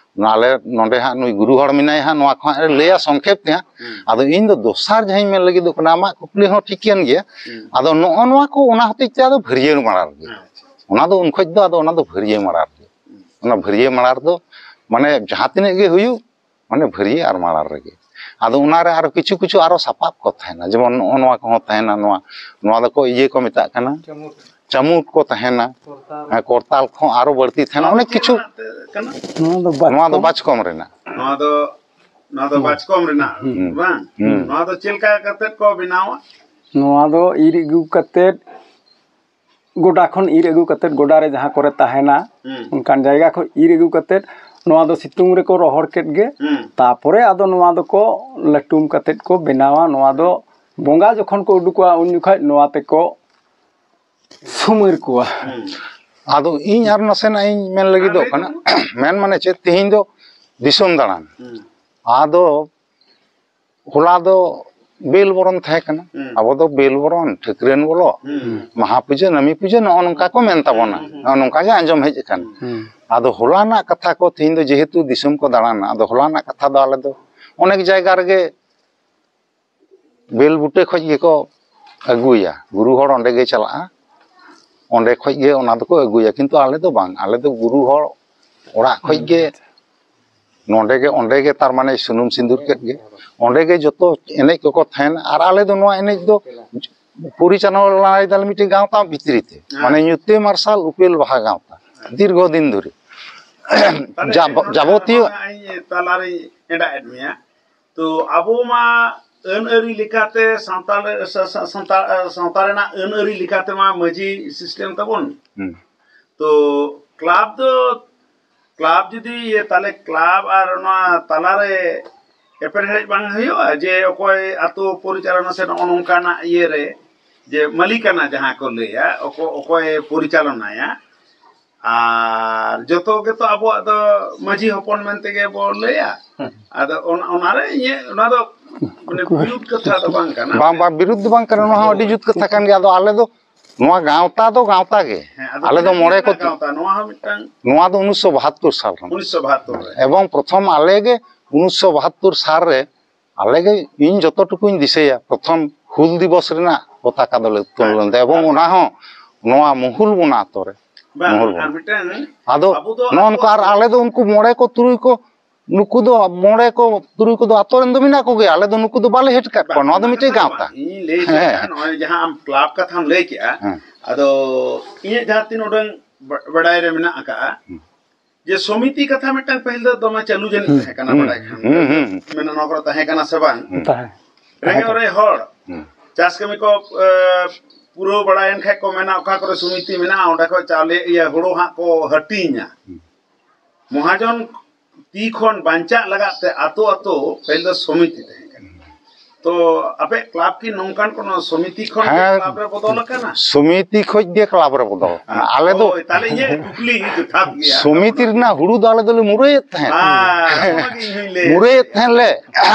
ᱟᱞᱮ ᱱᱚᱰᱮ ᱦᱟᱸᱜ ᱱᱩᱭ ᱜᱩᱨᱩ ᱦᱚᱲ ᱢᱮᱱᱟᱭᱟ ᱦᱟᱸᱜ, ᱱᱚᱣᱟ ᱠᱚ ᱦᱟᱸᱜ ᱮ ᱞᱟᱹᱭᱟ ᱥᱚᱝᱠᱷᱮᱯ ᱛᱮ ᱦᱟᱸᱜ᱾ ᱦᱩᱸ᱾ ᱟᱫᱚ ᱤᱧ ᱫᱚ ᱫᱚᱥᱟᱨ ᱡᱟᱦᱟᱸᱧ ᱢᱮᱱ ᱞᱟᱹᱜᱤᱫᱚᱜ ᱠᱟᱱᱟ, ᱟᱢᱟᱜ ᱠᱩᱠᱞᱤ ᱦᱚᱸ ᱴᱷᱤᱠ ᱠᱟᱱ ᱜᱮᱭᱟ᱾ ᱦᱩᱸ᱾ ᱟᱫᱚ ᱱᱚᱜᱼᱚ ᱱᱚᱣᱟ ᱠᱚ ᱚᱱᱟ ᱦᱚᱛᱮᱡ ᱛᱮ ᱟᱫᱚ ᱵᱷᱟᱹᱨᱭᱟᱹ ᱢᱟᱲᱟᱝ ᱨᱮᱜᱮ᱾ ᱟᱪᱪᱷᱟ, ᱟᱪᱪᱷᱟ᱾ ᱚᱱᱟ ᱫᱚ ᱩᱱ ᱠᱷᱚᱡ ᱫᱚ ᱟᱫᱚ ᱚᱱᱟ ᱫᱚ ᱵᱷᱟᱹᱨᱭᱟᱹ ᱢᱟᱲᱟᱝ ᱨᱮᱜᱮ᱾ ᱦᱩᱸ᱾ ᱚᱱᱟ ᱵᱷᱟᱹᱨᱭᱟᱹ ᱢᱟᱲᱟᱝ ᱨᱮᱫᱚ ᱢᱟᱱᱮ ᱡᱟᱦᱟᱸ ᱛᱤᱱᱟᱹᱜ ᱜᱮ ᱦᱩᱭᱩᱜ, ᱢᱟᱱᱮ ᱵᱷᱟᱹᱨᱭᱟᱹ ᱟᱨ ᱢᱟᱲᱟᱝ ᱨᱮᱜᱮ᱾ ᱟᱫᱚ ᱚᱱᱟᱨᱮ ᱟᱨᱚ ᱠᱤᱪᱷᱩ ᱠᱤᱪᱷᱩ ᱟᱨᱚ ᱥᱟᱯᱟᱵ ᱠᱚ ᱛᱟᱦᱮᱱᱟ, ᱡᱮᱢᱚᱱ ᱱᱚᱜᱼᱚ ᱱᱚᱣᱟ ᱠᱚᱦᱚᱸ ᱛᱟᱦᱮᱱᱟ, ᱱᱚᱣᱟ, ᱱᱚᱣᱟ ᱫᱚᱠᱚ ᱤᱭᱟᱹ ᱠᱚ ᱢᱮᱛᱟᱜ ᱠᱟᱱᱟ, ᱪᱟᱹᱢᱩᱴ᱾ ᱪᱟᱹᱢᱩᱴ ᱠᱚ ᱛᱟᱦᱮᱱᱟ, ᱠᱚᱨᱛᱟᱞ᱾ ᱦᱮᱸ, ᱠᱚᱨᱛᱟᱞ ᱠᱚᱦᱚᱸ ᱟᱨᱚ ᱵᱟᱹᱲᱛᱤ ᱛᱟᱦᱮᱱᱟ, ᱱᱚᱣᱟ ᱫᱚ ᱚᱱᱮᱠ ᱪᱮᱫ ᱠᱤᱪᱷᱩ᱾ ᱨᱮᱱᱟᱜ ᱛᱮ ᱠᱟᱱᱟ? ᱱᱚᱣᱟ ᱫᱚ ᱱᱚᱣᱟ ᱫᱚ ᱵᱟᱪᱠᱚᱢ᱾ ᱵᱟᱪᱠᱚᱢ ᱨᱮᱱᱟᱜ᱾ ᱱᱚᱣᱟ ᱫᱚ, ᱱᱚᱣᱟ ᱫᱚ ᱦᱩᱸ᱾ ᱵᱟᱪᱠᱚᱢ ᱨᱮᱱᱟᱜ, ᱦᱩᱸ᱾ ᱵᱟᱝ? ᱦᱩᱸ᱾ ᱱᱚᱣᱟ ᱫᱚ ᱪᱮᱫ ᱞᱮᱠᱟ ᱠᱟᱛᱮᱫ ᱠᱚ ᱵᱮᱱᱟᱣᱟ? ᱱᱚᱣᱟ ᱫᱚ ᱤᱨ ᱟᱹᱜᱩ ᱠᱟᱛᱮᱫ, ᱜᱚᱰᱟ ᱠᱷᱚᱱ ᱤᱨ ᱟᱹᱜᱩ ᱠᱟᱛᱮᱫ, ᱜᱚᱰᱟ ᱨᱮ ᱡᱟᱦᱟᱸ ᱠᱚᱨᱮ ᱛᱟᱦᱮᱱᱟ, ᱦᱩᱸ᱾ ᱚᱱᱠᱟᱱ ᱡᱟᱭᱜᱟ ᱠᱷᱚᱱ ᱤᱨ ᱟᱹᱜᱩ ᱠᱟᱛᱮᱫ, ᱱᱚᱣᱟ ᱫᱚ ᱥᱤᱛᱩᱝ ᱨᱮᱠᱚ ᱨᱚᱦᱚᱲ ᱠᱮᱫ ᱜᱮ᱾ ᱦᱩᱸ᱾ ᱛᱟᱯᱚᱨᱮ ᱟᱫᱚ ᱱᱚᱣᱟ ᱫᱚᱠᱚ ᱞᱟᱹᱴᱩᱢ ᱠᱟᱛᱮᱫ ᱠᱚ ᱵᱮᱱᱟᱣᱟ᱾ ᱱᱚᱣᱟ ᱫᱚ ᱵᱚᱸᱜᱟ ᱡᱚᱠᱷᱚᱱ ᱠᱚ ᱩᱰᱩᱠᱚᱜᱼᱟ, ᱩᱱ ᱡᱚᱠᱷᱚᱱ ᱱᱚᱣᱟ ᱛᱮᱠᱚ ᱥᱩᱢᱟᱹᱨ ᱠᱚᱣᱟ᱾ ᱦᱩᱸ᱾ ᱟᱫᱚ ᱤᱧ ᱟᱨ ᱱᱟᱥᱮᱱᱟᱜ ᱤᱧ ᱢᱮᱱ ᱞᱟᱹᱜᱤᱫᱚᱜ ᱠᱟᱱᱟ᱾ ᱢᱮᱱ ᱢᱟᱱᱮ ᱪᱮᱫ, ᱛᱮᱦᱮᱧ ᱫᱚ ᱫᱤᱥᱚᱢ ᱫᱟᱬᱟᱱ᱾ ᱦᱩᱸ᱾ ᱟᱫᱚ ᱦᱚᱞᱟ ᱫᱚ ᱵᱮᱞ ᱵᱚᱨᱚᱱ ᱛᱟᱦᱮᱸ ᱠᱟᱱᱟ᱾ ᱦᱩᱸ᱾ ᱟᱵᱚ ᱫᱚ ᱵᱮᱞ ᱵᱚᱨᱚᱱ, ᱴᱷᱟᱹᱠᱨᱟᱹᱱ ᱵᱚᱞᱚ, ᱦᱩᱸ᱾ ᱢᱟᱦᱟ ᱯᱩᱡᱟᱹ, ᱱᱟᱹᱢᱤ ᱯᱩᱡᱟᱹ, ᱱᱚᱜᱼᱚ ᱱᱚᱝᱠᱟ ᱠᱚ ᱢᱮᱱ ᱛᱟᱵᱚᱱᱟ᱾ ᱦᱩᱸ, ᱦᱩᱸ᱾ ᱱᱚᱜᱼᱚ ᱱᱚᱝᱠᱟ ᱜᱮ ᱟᱸᱡᱚᱢ ᱦᱮᱡ ᱟᱠᱟᱱᱟ᱾ ᱦᱩᱸ᱾ ᱟᱫᱚ ᱦᱚᱞᱟ ᱨᱮᱱᱟᱜ ᱠᱟᱛᱷᱟ ᱠᱚ ᱛᱮᱦᱮᱧ ᱫᱚ ᱡᱮᱦᱮᱛᱩ ᱫᱤᱥᱚᱢ ᱠᱚ ᱫᱟᱬᱟᱱᱟ, ᱟᱫᱚ ᱦᱚᱞᱟ ᱨᱮᱱᱟᱜ ᱠᱟᱛᱷᱟ ᱫᱚ ᱟᱞᱮ ᱫᱚ ᱚᱱᱮᱠ ᱡᱟᱭᱜᱟ ᱨᱮᱜᱮ ᱵᱮᱞ ᱵᱩᱴᱟᱹ ᱠᱷᱚᱡ ᱜᱮᱠᱚ ᱟᱹᱜᱩᱭᱟ, ᱜᱩᱨᱩ ᱦᱚᱲ ᱚᱸᱰᱮ ᱜᱮ ᱪᱟᱞᱟᱜᱼᱟ, ᱚᱸᱰᱮ ᱠᱷᱚᱡ ᱜᱮ ᱚᱱᱟ ᱫᱚᱠᱚ ᱟᱹᱜᱩᱭᱟ᱾ ᱠᱤᱱᱛᱩ ᱟᱞᱮ ᱫᱚ ᱵᱟᱝ, ᱟᱞᱮ ᱫᱚ ᱜᱩᱨᱩ ᱦᱚᱲ ᱚᱲᱟᱜ ᱠᱷᱚᱡ ᱜᱮ ᱱᱚᱰᱮ ᱜᱮ, ᱚᱸᱰᱮ ᱜᱮ ᱛᱟᱨ ᱢᱟᱱᱮ ᱥᱩᱱᱩᱢ ᱥᱤᱸᱫᱩᱨ ᱠᱮᱫ ᱜᱮ, ᱚᱸᱰᱮ ᱜᱮ ᱡᱚᱛᱚ ᱮᱱᱮᱡ ᱠᱚᱠᱚ ᱛᱟᱦᱮᱱᱟ᱾ ᱟᱨ ᱟᱞᱮ ᱫᱚ ᱱᱚᱣᱟ ᱮᱱᱮᱡ ᱫᱚ ᱯᱚᱨᱤᱪᱟᱞᱚᱱᱟᱭ ᱫᱟᱞᱮ ᱢᱤᱫᱴᱮᱱ ᱜᱟᱶᱛᱟ ᱵᱷᱤᱛᱨᱤ ᱛᱮ, ᱦᱮᱸ᱾ ᱢᱟᱱᱮ ᱧᱩᱛᱟᱹ ᱢᱟᱨᱥᱟᱞ ᱩᱯᱮᱞ ᱵᱟᱦᱟ ᱜᱟᱶᱛᱟ, ᱫᱤᱨᱜᱷᱚ ᱫᱤᱱ ᱫᱷᱚᱨᱮ᱾ ᱛᱟᱦᱞᱮ ᱡᱟᱵᱚ-, ᱱᱚᱣᱟ ᱡᱟᱵᱚᱛᱤᱭᱚ ᱨᱮᱢᱟ ᱤᱧ ᱛᱟᱞᱟᱨᱤᱧ ᱮᱸᱰᱟᱜ ᱮᱫ ᱢᱮᱭᱟ᱾ ᱛᱚ ᱟᱵᱚ ᱢᱟ ᱟᱹᱱ ᱟᱹᱨᱤ ᱞᱮᱠᱟᱛᱮ ᱥᱟᱱᱛᱟᱲ, ᱥᱟ-, ᱥᱟ-, ᱥᱟᱱᱛᱟᱲ, ᱥᱟᱶᱛᱟ ᱨᱮᱱᱟᱜ ᱟᱹᱱ ᱟᱹᱨᱤ ᱞᱮᱠᱟᱛᱮ ᱢᱟ ᱢᱟᱹᱡᱷᱤ system ᱛᱟᱵᱚᱱ᱾ ᱦᱩᱸ᱾ ᱛᱚ ᱠᱞᱟᱵᱽ ᱫᱚ, ᱠᱞᱟᱵᱽ ᱡᱩᱫᱤ ᱤᱭᱟᱹ, ᱛᱟᱦᱞᱮ ᱠᱞᱟᱵᱽ ᱟᱨ ᱚᱱᱟ ᱛᱟᱞᱟᱨᱮ ᱮᱯᱮᱨᱦᱮᱸᱰᱮᱡ ᱵᱟᱝ ᱦᱩᱭᱩᱜᱼᱟ? ᱡᱮ ᱚᱠᱚᱭ ᱟᱛᱳ ᱯᱚᱨᱤᱪᱟᱞᱚᱱᱟ ᱥᱮ ᱱᱚᱜᱼᱚ ᱱᱚᱝᱠᱟᱱᱟᱜ ᱤᱭᱟᱹ ᱨᱮ ᱡᱮ ᱢᱟᱹᱞᱤᱠᱟᱱᱟ ᱡᱟᱦᱟᱸ ᱠᱚ ᱞᱟᱹᱭᱟ, ᱚᱠᱚ-, ᱚᱠᱚᱭᱮ ᱯᱚᱨᱤᱪᱟᱞᱚᱱᱟᱭᱟ, ᱟᱨ ᱡᱚᱛᱚ ᱜᱮᱛᱚ ᱟᱵᱚᱣᱟᱜ ᱫᱚ ᱢᱟᱹᱡᱷᱤ ᱦᱚᱯᱚᱱ ᱢᱮᱱᱛᱮ ᱜᱮ ᱵᱚ ᱞᱟᱹᱭᱟ᱾ ᱟᱫᱚ ᱚᱱ-, ᱚᱱᱟᱨᱮ ᱤᱧᱟᱹᱜ, ᱚᱱᱟ ᱫᱚ ᱢᱟᱱᱮ ᱵᱤᱨᱩᱫᱷ ᱠᱟᱛᱷᱟ ᱫᱚ ᱵᱟᱝ ᱠᱟᱱᱟ᱾ ᱵᱟᱝ, ᱵᱟᱝ, ᱵᱤᱨᱩᱫᱷ ᱫᱚ ᱵᱟᱝ ᱠᱟᱱᱟ, ᱱᱚᱣᱟ ᱦᱚᱸ ᱟᱹᱰᱤ ᱡᱩᱛ ᱠᱟᱛᱷᱟ ᱠᱟᱱ ᱜᱮᱭᱟ᱾ ᱟᱫᱚ ᱟᱞᱮ ᱫᱚ ᱱᱚᱣᱟ ᱜᱟᱶᱛᱟ ᱫᱚ ᱜᱟᱶᱛᱟ ᱜᱮ᱾ ᱦᱮᱸ, ᱟᱫᱚ ᱟᱞᱮ ᱫᱚ ᱛᱤᱱᱟᱹᱜ ᱢᱚᱬᱮ ᱫᱤᱱ ᱠᱚ ᱨᱮᱱᱟᱜ ᱜᱟᱶᱛᱟ? ᱱᱚᱣᱟ ᱦᱚᱸ ᱢᱤᱫᱴᱟᱝ ᱱᱚᱣᱟ ᱫᱚ ᱩᱱᱤᱥᱥᱚ ᱵᱟᱦᱟᱛᱛᱳᱨ ᱥᱟᱞ ᱨᱮᱱᱟᱜ᱾ ᱩᱱᱤᱥᱥᱚ ᱵᱟᱦᱟᱛᱛᱳᱨ ᱨᱮ᱾ ᱮᱵᱚᱝ ᱯᱨᱚᱛᱷᱚᱢ ᱟᱞᱮ ᱜᱮ ᱩᱱᱤᱥᱥᱚ ᱵᱟᱦᱟᱛᱛᱳᱨ ᱥᱟᱞ ᱨᱮ ᱟᱞᱮ ᱜᱮ, ᱤᱧ ᱡᱚᱛᱚ ᱴᱩᱠᱩᱧ ᱫᱤᱥᱟᱹᱭᱟ, ᱯᱨᱚᱛᱷᱚᱢ ᱦᱩᱞ ᱫᱤᱵᱚᱥ ᱨᱮᱱᱟᱜ ᱯᱚᱛᱟᱠᱟ ᱫᱚᱞᱮ ᱩᱛᱛᱳᱞᱚᱱ ᱞᱮᱫᱟ᱾ ᱮᱵᱚᱝ ᱚᱱᱟ ᱦᱚᱸ ᱱᱚᱣᱟ ᱢᱩᱦᱩᱞ ᱵᱚᱱᱟ ᱟᱛᱳ ᱨᱮ᱾ ᱵᱟᱝ, ᱢᱩᱦᱩᱞ ᱟᱨ ᱵᱚᱱᱟ᱾ ᱢᱤᱫᱴᱟᱝ ᱟᱫᱚ ᱟᱵᱚ ᱫᱚ ᱱᱚᱜᱼᱚ ᱟᱵᱚ ᱱᱚᱝᱠᱟ, ᱟᱨ ᱟᱞᱮ ᱫᱚ ᱩᱱᱠᱩ ᱢᱚᱬᱮ ᱠᱚ ᱛᱩᱨᱩᱭ ᱠᱚ, ᱱᱩᱠᱩ ᱫᱚ ᱢᱚᱬᱮ ᱠᱚ ᱛᱩᱨᱩᱭ ᱠᱚᱫᱚ ᱟᱛᱳ ᱨᱮᱱ ᱫᱚ ᱢᱮᱱᱟᱜ ᱠᱚᱜᱮᱭᱟ, ᱟᱞᱮ ᱫᱚ ᱱᱩᱠᱩ ᱫᱚ ᱵᱟᱞᱮ ᱦᱮᱰ ᱠᱟᱜ ᱠᱚᱣᱟ᱾ ᱵᱟᱝ, ᱱᱚᱣᱟ ᱫᱚ ᱚᱱᱟ ᱢᱤᱫᱴᱮᱡ ᱫᱚ ᱵᱟᱝ᱾ ᱜᱟᱶᱛᱟ᱾ ᱤᱧ ᱞᱟᱹᱭ ᱦᱮᱸ᱾ ᱦᱚᱪᱚᱭᱮᱫᱟ, ᱱᱚᱜᱼᱚᱭ ᱡᱟᱦᱟᱸ ᱟᱢ ᱠᱞᱟᱵᱽ ᱠᱟᱛᱷᱟᱢ ᱞᱟᱹᱭ ᱠᱮᱜᱼᱟ, ᱦᱮᱸ᱾ ᱟᱫᱚ ᱤᱧᱟᱹᱜ ᱡᱟᱦᱟᱸ ᱛᱤᱱ ᱩᱰᱟᱹᱝ ᱵᱟ-, ᱵᱟᱰᱟᱭ ᱨᱮ ᱢᱮᱱᱟᱜ ᱟᱠᱟᱜᱼᱟ, ᱦᱩᱸ᱾ ᱡᱮ ᱥᱚᱢᱤᱛᱤ ᱠᱟᱛᱷᱟ ᱢᱤᱫᱴᱟᱝ ᱯᱟᱹᱦᱤᱞ ᱫᱚ ᱫᱚᱢᱮ ᱪᱟᱹᱞᱩ ᱡᱟᱹᱱᱤᱡ ᱦᱩᱸ, ᱛᱟᱦᱮᱸ ᱠᱟᱱᱟ, ᱦᱩᱸ, ᱵᱟᱰᱟᱭ ᱠᱷᱟᱱ᱾ ᱦᱩᱸ, ᱦᱩᱸ, ᱦᱩᱸ᱾ ᱢᱮᱱᱟ ᱱᱚᱣᱟ ᱠᱚᱨᱮ ᱛᱟᱦᱮᱸ ᱠᱟᱱᱟ ᱥᱮ ᱵᱟᱝ? ᱦᱩᱸ᱾ ᱛᱟᱦᱮᱸ᱾ ᱨᱮᱸᱜᱮᱡ ᱚᱨᱮᱡ ᱦᱚᱲ ᱦᱩᱸ᱾ ᱪᱟᱥ ᱠᱟᱹᱢᱤ ᱠᱚ, ᱮ, ᱯᱩᱨᱟᱹᱣ ᱵᱟᱲᱟᱭᱮᱱ ᱠᱷᱟᱡ ᱠᱚ ᱢᱮᱱᱟ, "ᱚᱠᱟ ᱠᱚᱨᱮ ᱥᱚᱢᱤᱛᱤ ᱢᱮᱱᱟᱜᱼᱟ, ᱚᱸᱰᱮ ᱠᱷᱚᱡ ᱪᱟᱣᱞᱮ, ᱤᱭᱟᱹ, ᱦᱩᱲᱩ ᱦᱟᱸᱜ ᱠᱚ ᱦᱟᱹᱴᱤᱧᱟ᱾" ᱦᱩᱸ᱾ ᱢᱚᱦᱟᱡᱚᱱ ᱛᱤ ᱠᱷᱚᱱ ᱵᱟᱧᱪᱟᱜ ᱞᱟᱜᱟᱫ ᱛᱮ ᱟᱛᱳ ᱟᱛᱳ ᱯᱟᱹᱦᱤᱞ ᱫᱚ ᱥᱚᱢᱤᱛᱤ ᱛᱟᱦᱮᱸ ᱠᱟᱱᱟ᱾ ᱛᱚ ᱟᱯᱮ ᱠᱞᱟᱵᱽ ᱠᱤ ᱱᱚᱝᱠᱟᱱ ᱠᱳᱱᱳ ᱥᱚᱢᱤᱛᱤ ᱠᱷᱚᱱ ᱜᱮ ᱦᱮᱸ, ᱠᱞᱟᱵᱽ ᱨᱮ ᱵᱚᱫᱚᱞ ᱟᱠᱟᱱᱟ? ᱥᱚᱢᱤᱛᱤ ᱠᱷᱚᱡ ᱜᱮ ᱠᱞᱟᱵᱽ ᱨᱮ ᱵᱚᱫᱚᱞ ᱟᱠᱟᱱᱟ᱾ ᱟᱞᱮ ᱫᱚ ᱦᱳᱭ, ᱛᱟᱦᱞᱮ ᱤᱧᱟᱹᱜ ᱠᱩᱠᱞᱤ ᱡᱚᱛᱷᱟᱛ ᱜᱮᱭᱟ᱾ ᱥᱚᱢᱤᱛᱤ ᱨᱮᱱᱟᱜ ᱦᱩᱲᱩ ᱫᱚ ᱟᱞᱮ ᱫᱚᱞᱮ ᱢᱩᱨᱟᱹᱭᱮᱫ ᱛᱟᱦᱮᱸᱫ᱾ ᱦᱮᱸ, ᱚᱱᱟ ᱜᱮ ᱤᱧ ᱦᱚᱧ ᱞᱟᱹᱭᱮᱫ ᱢᱩᱨᱟᱹᱭᱮᱫ ᱛᱟᱦᱮᱸᱫ᱾ ᱛᱟᱦᱮᱸᱫ ᱞᱮ,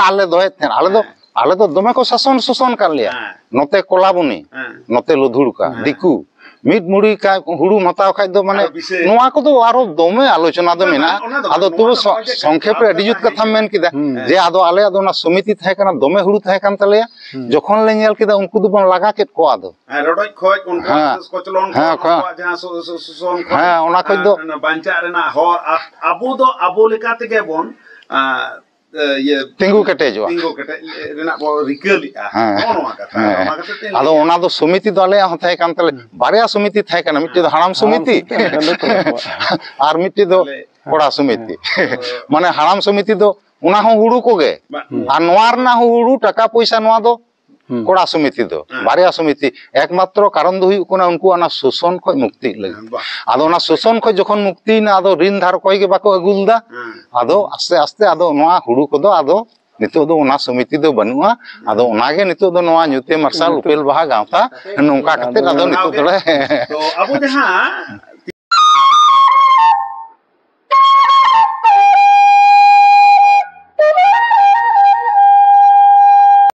ᱟᱞᱮ ᱫᱚᱦᱚᱭᱮᱫ ᱛᱟᱦᱮᱸᱫ᱾ ᱟᱞᱮ ᱫᱚ, ᱦᱮᱸ᱾ ᱟᱞᱮ ᱫᱚ ᱫᱚᱢᱮ ᱠᱚ ᱥᱟᱥᱚᱱ, ᱥᱟᱥᱚᱱ ᱠᱟᱫ ᱞᱮᱭᱟ᱾ ᱦᱮᱸ᱾ ᱱᱚᱛᱮ ᱠᱚᱞᱟᱵᱚᱱᱤ, ᱦᱮᱸ᱾ ᱱᱚᱛᱮ ᱞᱩᱫᱷᱩᱲᱠᱟ, ᱦᱮᱸ᱾ ᱫᱤᱠᱩ, ᱢᱤᱫ ᱢᱩᱲᱤ ᱠᱟ-, ᱦᱩᱲᱩᱢ ᱦᱟᱛᱟᱣ ᱠᱷᱟᱡ ᱫᱚ ᱢᱟᱱᱮ ᱟᱨᱚ ᱵᱤᱥᱟᱹ᱾ ᱱᱚᱣᱟ ᱠᱚᱫᱚ ᱟᱨᱚ ᱫᱚᱢᱮ ᱟᱞᱳᱪᱚᱱᱟ ᱫᱚ ᱵᱟᱝ, ᱢᱮᱱᱟᱜᱼᱟ᱾ ᱚᱱᱟ ᱫᱚ ᱟᱫᱚ ᱵᱟᱝ, ᱛᱚᱵᱩ ᱱᱚᱣᱟ ᱫᱚ ᱥᱚ-, ᱱᱚᱜᱼᱚᱭ ᱡᱮ ᱥᱚᱝᱠᱷᱮᱯ ᱨᱮ ᱠᱟᱛᱷᱟ ᱟᱹᱰᱤ ᱡᱩᱛ ᱛᱟᱦᱮᱸ ᱠᱟᱛᱷᱟᱢ ᱠᱟᱱᱟ᱾ ᱢᱮᱱ ᱠᱮᱫᱟ, ᱦᱩᱸ᱾ ᱡᱮ ᱟᱫᱚ ᱟᱞᱮᱭᱟᱜ ᱫᱚ ᱚᱱᱟ ᱥᱚᱢᱤᱛᱤ ᱛᱟᱦᱮᱸ ᱠᱟᱱᱟ, ᱫᱚᱢᱮ ᱦᱩᱲᱩ ᱛᱟᱦᱮᱸ ᱠᱟᱱ ᱛᱟᱞᱮᱭᱟ᱾ ᱦᱩᱸ᱾ ᱡᱚᱠᱷᱚᱱ ᱞᱮ ᱧᱮᱞ ᱠᱮᱫᱟ ᱩᱱᱠᱩ ᱫᱚᱵᱚᱱ ᱞᱟᱜᱟ ᱠᱮᱫ ᱠᱚᱣᱟ ᱟᱫᱚ᱾ ᱦᱮᱸ, ᱨᱚᱰᱚᱡ ᱠᱷᱚᱡ, ᱩᱱᱠᱩᱣᱟᱜ ᱦᱮᱸ᱾ ᱠᱚᱪᱞᱚᱱ ᱦᱮᱸ, ᱠᱷᱚᱡ, ᱦᱮᱸ᱾ ᱩᱱᱠᱩᱣᱟᱜ ᱡᱟᱦᱟᱸ ᱥᱚ-, ᱥᱚ-, ᱥᱚ-, ᱥᱚᱥᱚᱱ ᱠᱷᱚᱡ, ᱦᱮᱸ, ᱚᱱᱟ ᱠᱷᱚᱡ ᱫᱚ ᱟᱨ ᱚᱱᱟ ᱵᱟᱧᱪᱟᱜ ᱨᱮᱱᱟᱜ ᱦᱚᱨ, ᱟ-, ᱟᱵᱚ ᱫᱚ ᱟᱵᱚ ᱞᱮᱠᱟ ᱛᱮᱜᱮ ᱵᱚᱱ, ᱟ, ᱮ, ᱤᱭᱟᱹ, ᱛᱤᱸᱜᱩ ᱠᱮᱴᱮᱡᱚᱜᱼᱟ᱾ ᱛᱤᱸᱜᱩ ᱠᱮᱴᱮᱡ ᱨᱮᱱᱟᱜ ᱵᱚ ᱨᱤᱠᱟᱹ ᱞᱮᱜᱼᱟ᱾ ᱦᱮᱸ᱾ ᱱᱚᱜᱼᱚ ᱱᱚᱣᱟ ᱠᱟᱛᱷᱟ᱾ ᱦᱮᱸ᱾ ᱚᱱᱟ ᱠᱷᱟᱹᱛᱤᱨ ᱛᱮ ᱟᱫᱚ ᱞᱟᱹᱭᱟ᱾ ᱚᱱᱟ ᱫᱚ ᱥᱚᱢᱤᱛᱤ ᱫᱚ ᱟᱞᱮᱭᱟᱜ ᱦᱚᱸ ᱛᱟᱦᱮᱸ ᱠᱟᱱ ᱛᱟᱞᱮ, ᱦᱩᱸ᱾ ᱵᱟᱨᱭᱟ ᱥᱚᱢᱤᱛᱤ ᱛᱟᱦᱮᱸ ᱠᱟᱱᱟ, ᱢᱤᱫᱴᱮᱡ ᱫᱚ ᱦᱟᱲᱟᱢ ᱦᱟᱲᱟᱢ ᱥᱚᱢᱤᱛᱤ, ᱥᱚᱢᱤᱛᱤ, ᱞᱟᱹᱴᱩ ᱠᱚᱣᱟᱜ᱾ ᱟᱨ ᱢᱤᱫᱴᱮᱡ ᱫᱚ ᱛᱟᱦᱞᱮ ᱠᱚᱲᱟ ᱥᱚᱢᱤᱛᱤ᱾ ᱦᱮᱸ᱾ ᱢᱟᱱᱮ ᱦᱟᱲᱟᱢ ᱥᱚᱢᱤᱛᱤ ᱫᱚ ᱚᱱᱟ ᱦᱚᱸ ᱦᱩᱲᱩ ᱠᱚᱜᱮ᱾ ᱵᱟ- ᱦᱩᱸ᱾ ᱟᱨ ᱱᱚᱣᱟ ᱨᱮᱱᱟᱜ ᱦᱚᱸ ᱦᱩᱲᱩ, ᱴᱟᱠᱟ ᱯᱚᱭᱥᱟ, ᱱᱚᱣᱟ ᱫᱚ ᱦᱩᱸ᱾ ᱠᱚᱲᱟ ᱥᱚᱢᱤᱛᱤ ᱫᱚ, ᱦᱮᱸ᱾ ᱵᱟᱨᱭᱟ ᱥᱚᱢᱤᱛᱤ᱾ ᱮᱠᱢᱟᱛᱨᱚ ᱠᱟᱨᱚᱱ ᱫᱚ ᱦᱩᱭᱩᱜ ᱠᱟᱱᱟ ᱩᱱᱠᱩ ᱚᱱᱟ ᱥᱳᱥᱚᱱ ᱠᱷᱚᱡ ᱢᱩᱠᱛᱤᱜ ᱞᱟᱹᱜᱤᱫ᱾ ᱦᱮᱸ, ᱵᱟ᱾ ᱟᱫᱚ ᱚᱱᱟ ᱥᱳᱥᱚᱱ ᱠᱷᱚᱡ ᱡᱚᱠᱷᱚᱱ ᱢᱩᱠᱛᱤᱭᱮᱱᱟ, ᱟᱫᱚ ᱨᱤᱱ ᱫᱷᱟᱨ ᱚᱠᱚᱭ ᱜᱮ ᱵᱟᱠᱚ ᱟᱹᱜᱩ ᱞᱮᱫᱟ᱾ ᱦᱮᱸ᱾ ᱟᱫᱚ ᱟᱥᱛᱮ ᱟᱥᱛᱮ ᱟᱫᱚ ᱱᱚᱣᱟ ᱦᱩᱲᱩ ᱠᱚᱫᱚ ᱟᱫᱚ ᱱᱤᱛᱚᱜ ᱫᱚ ᱚᱱᱟ ᱥᱚᱢᱤᱛᱤ ᱫᱚ ᱵᱟᱹᱱᱩᱜᱼᱟ᱾ ᱟᱫᱚ ᱚᱱᱟᱜᱮ ᱱᱤᱛᱚᱜ ᱫᱚ ᱱᱚᱣᱟ ᱧᱩᱛᱮ ᱢᱟᱨᱥᱟᱞ ᱧᱩᱛᱮ᱾ ᱩᱯᱮᱞ ᱵᱟᱦᱟ ᱜᱟᱶᱛᱟ ᱱᱚᱝᱠᱟ ᱠᱟᱛᱮ ᱟᱫᱚ ᱱᱤᱛᱚᱜ ᱫᱚᱞᱮ ᱛᱚ ᱟᱵᱚ ᱡᱟᱦᱟᱸ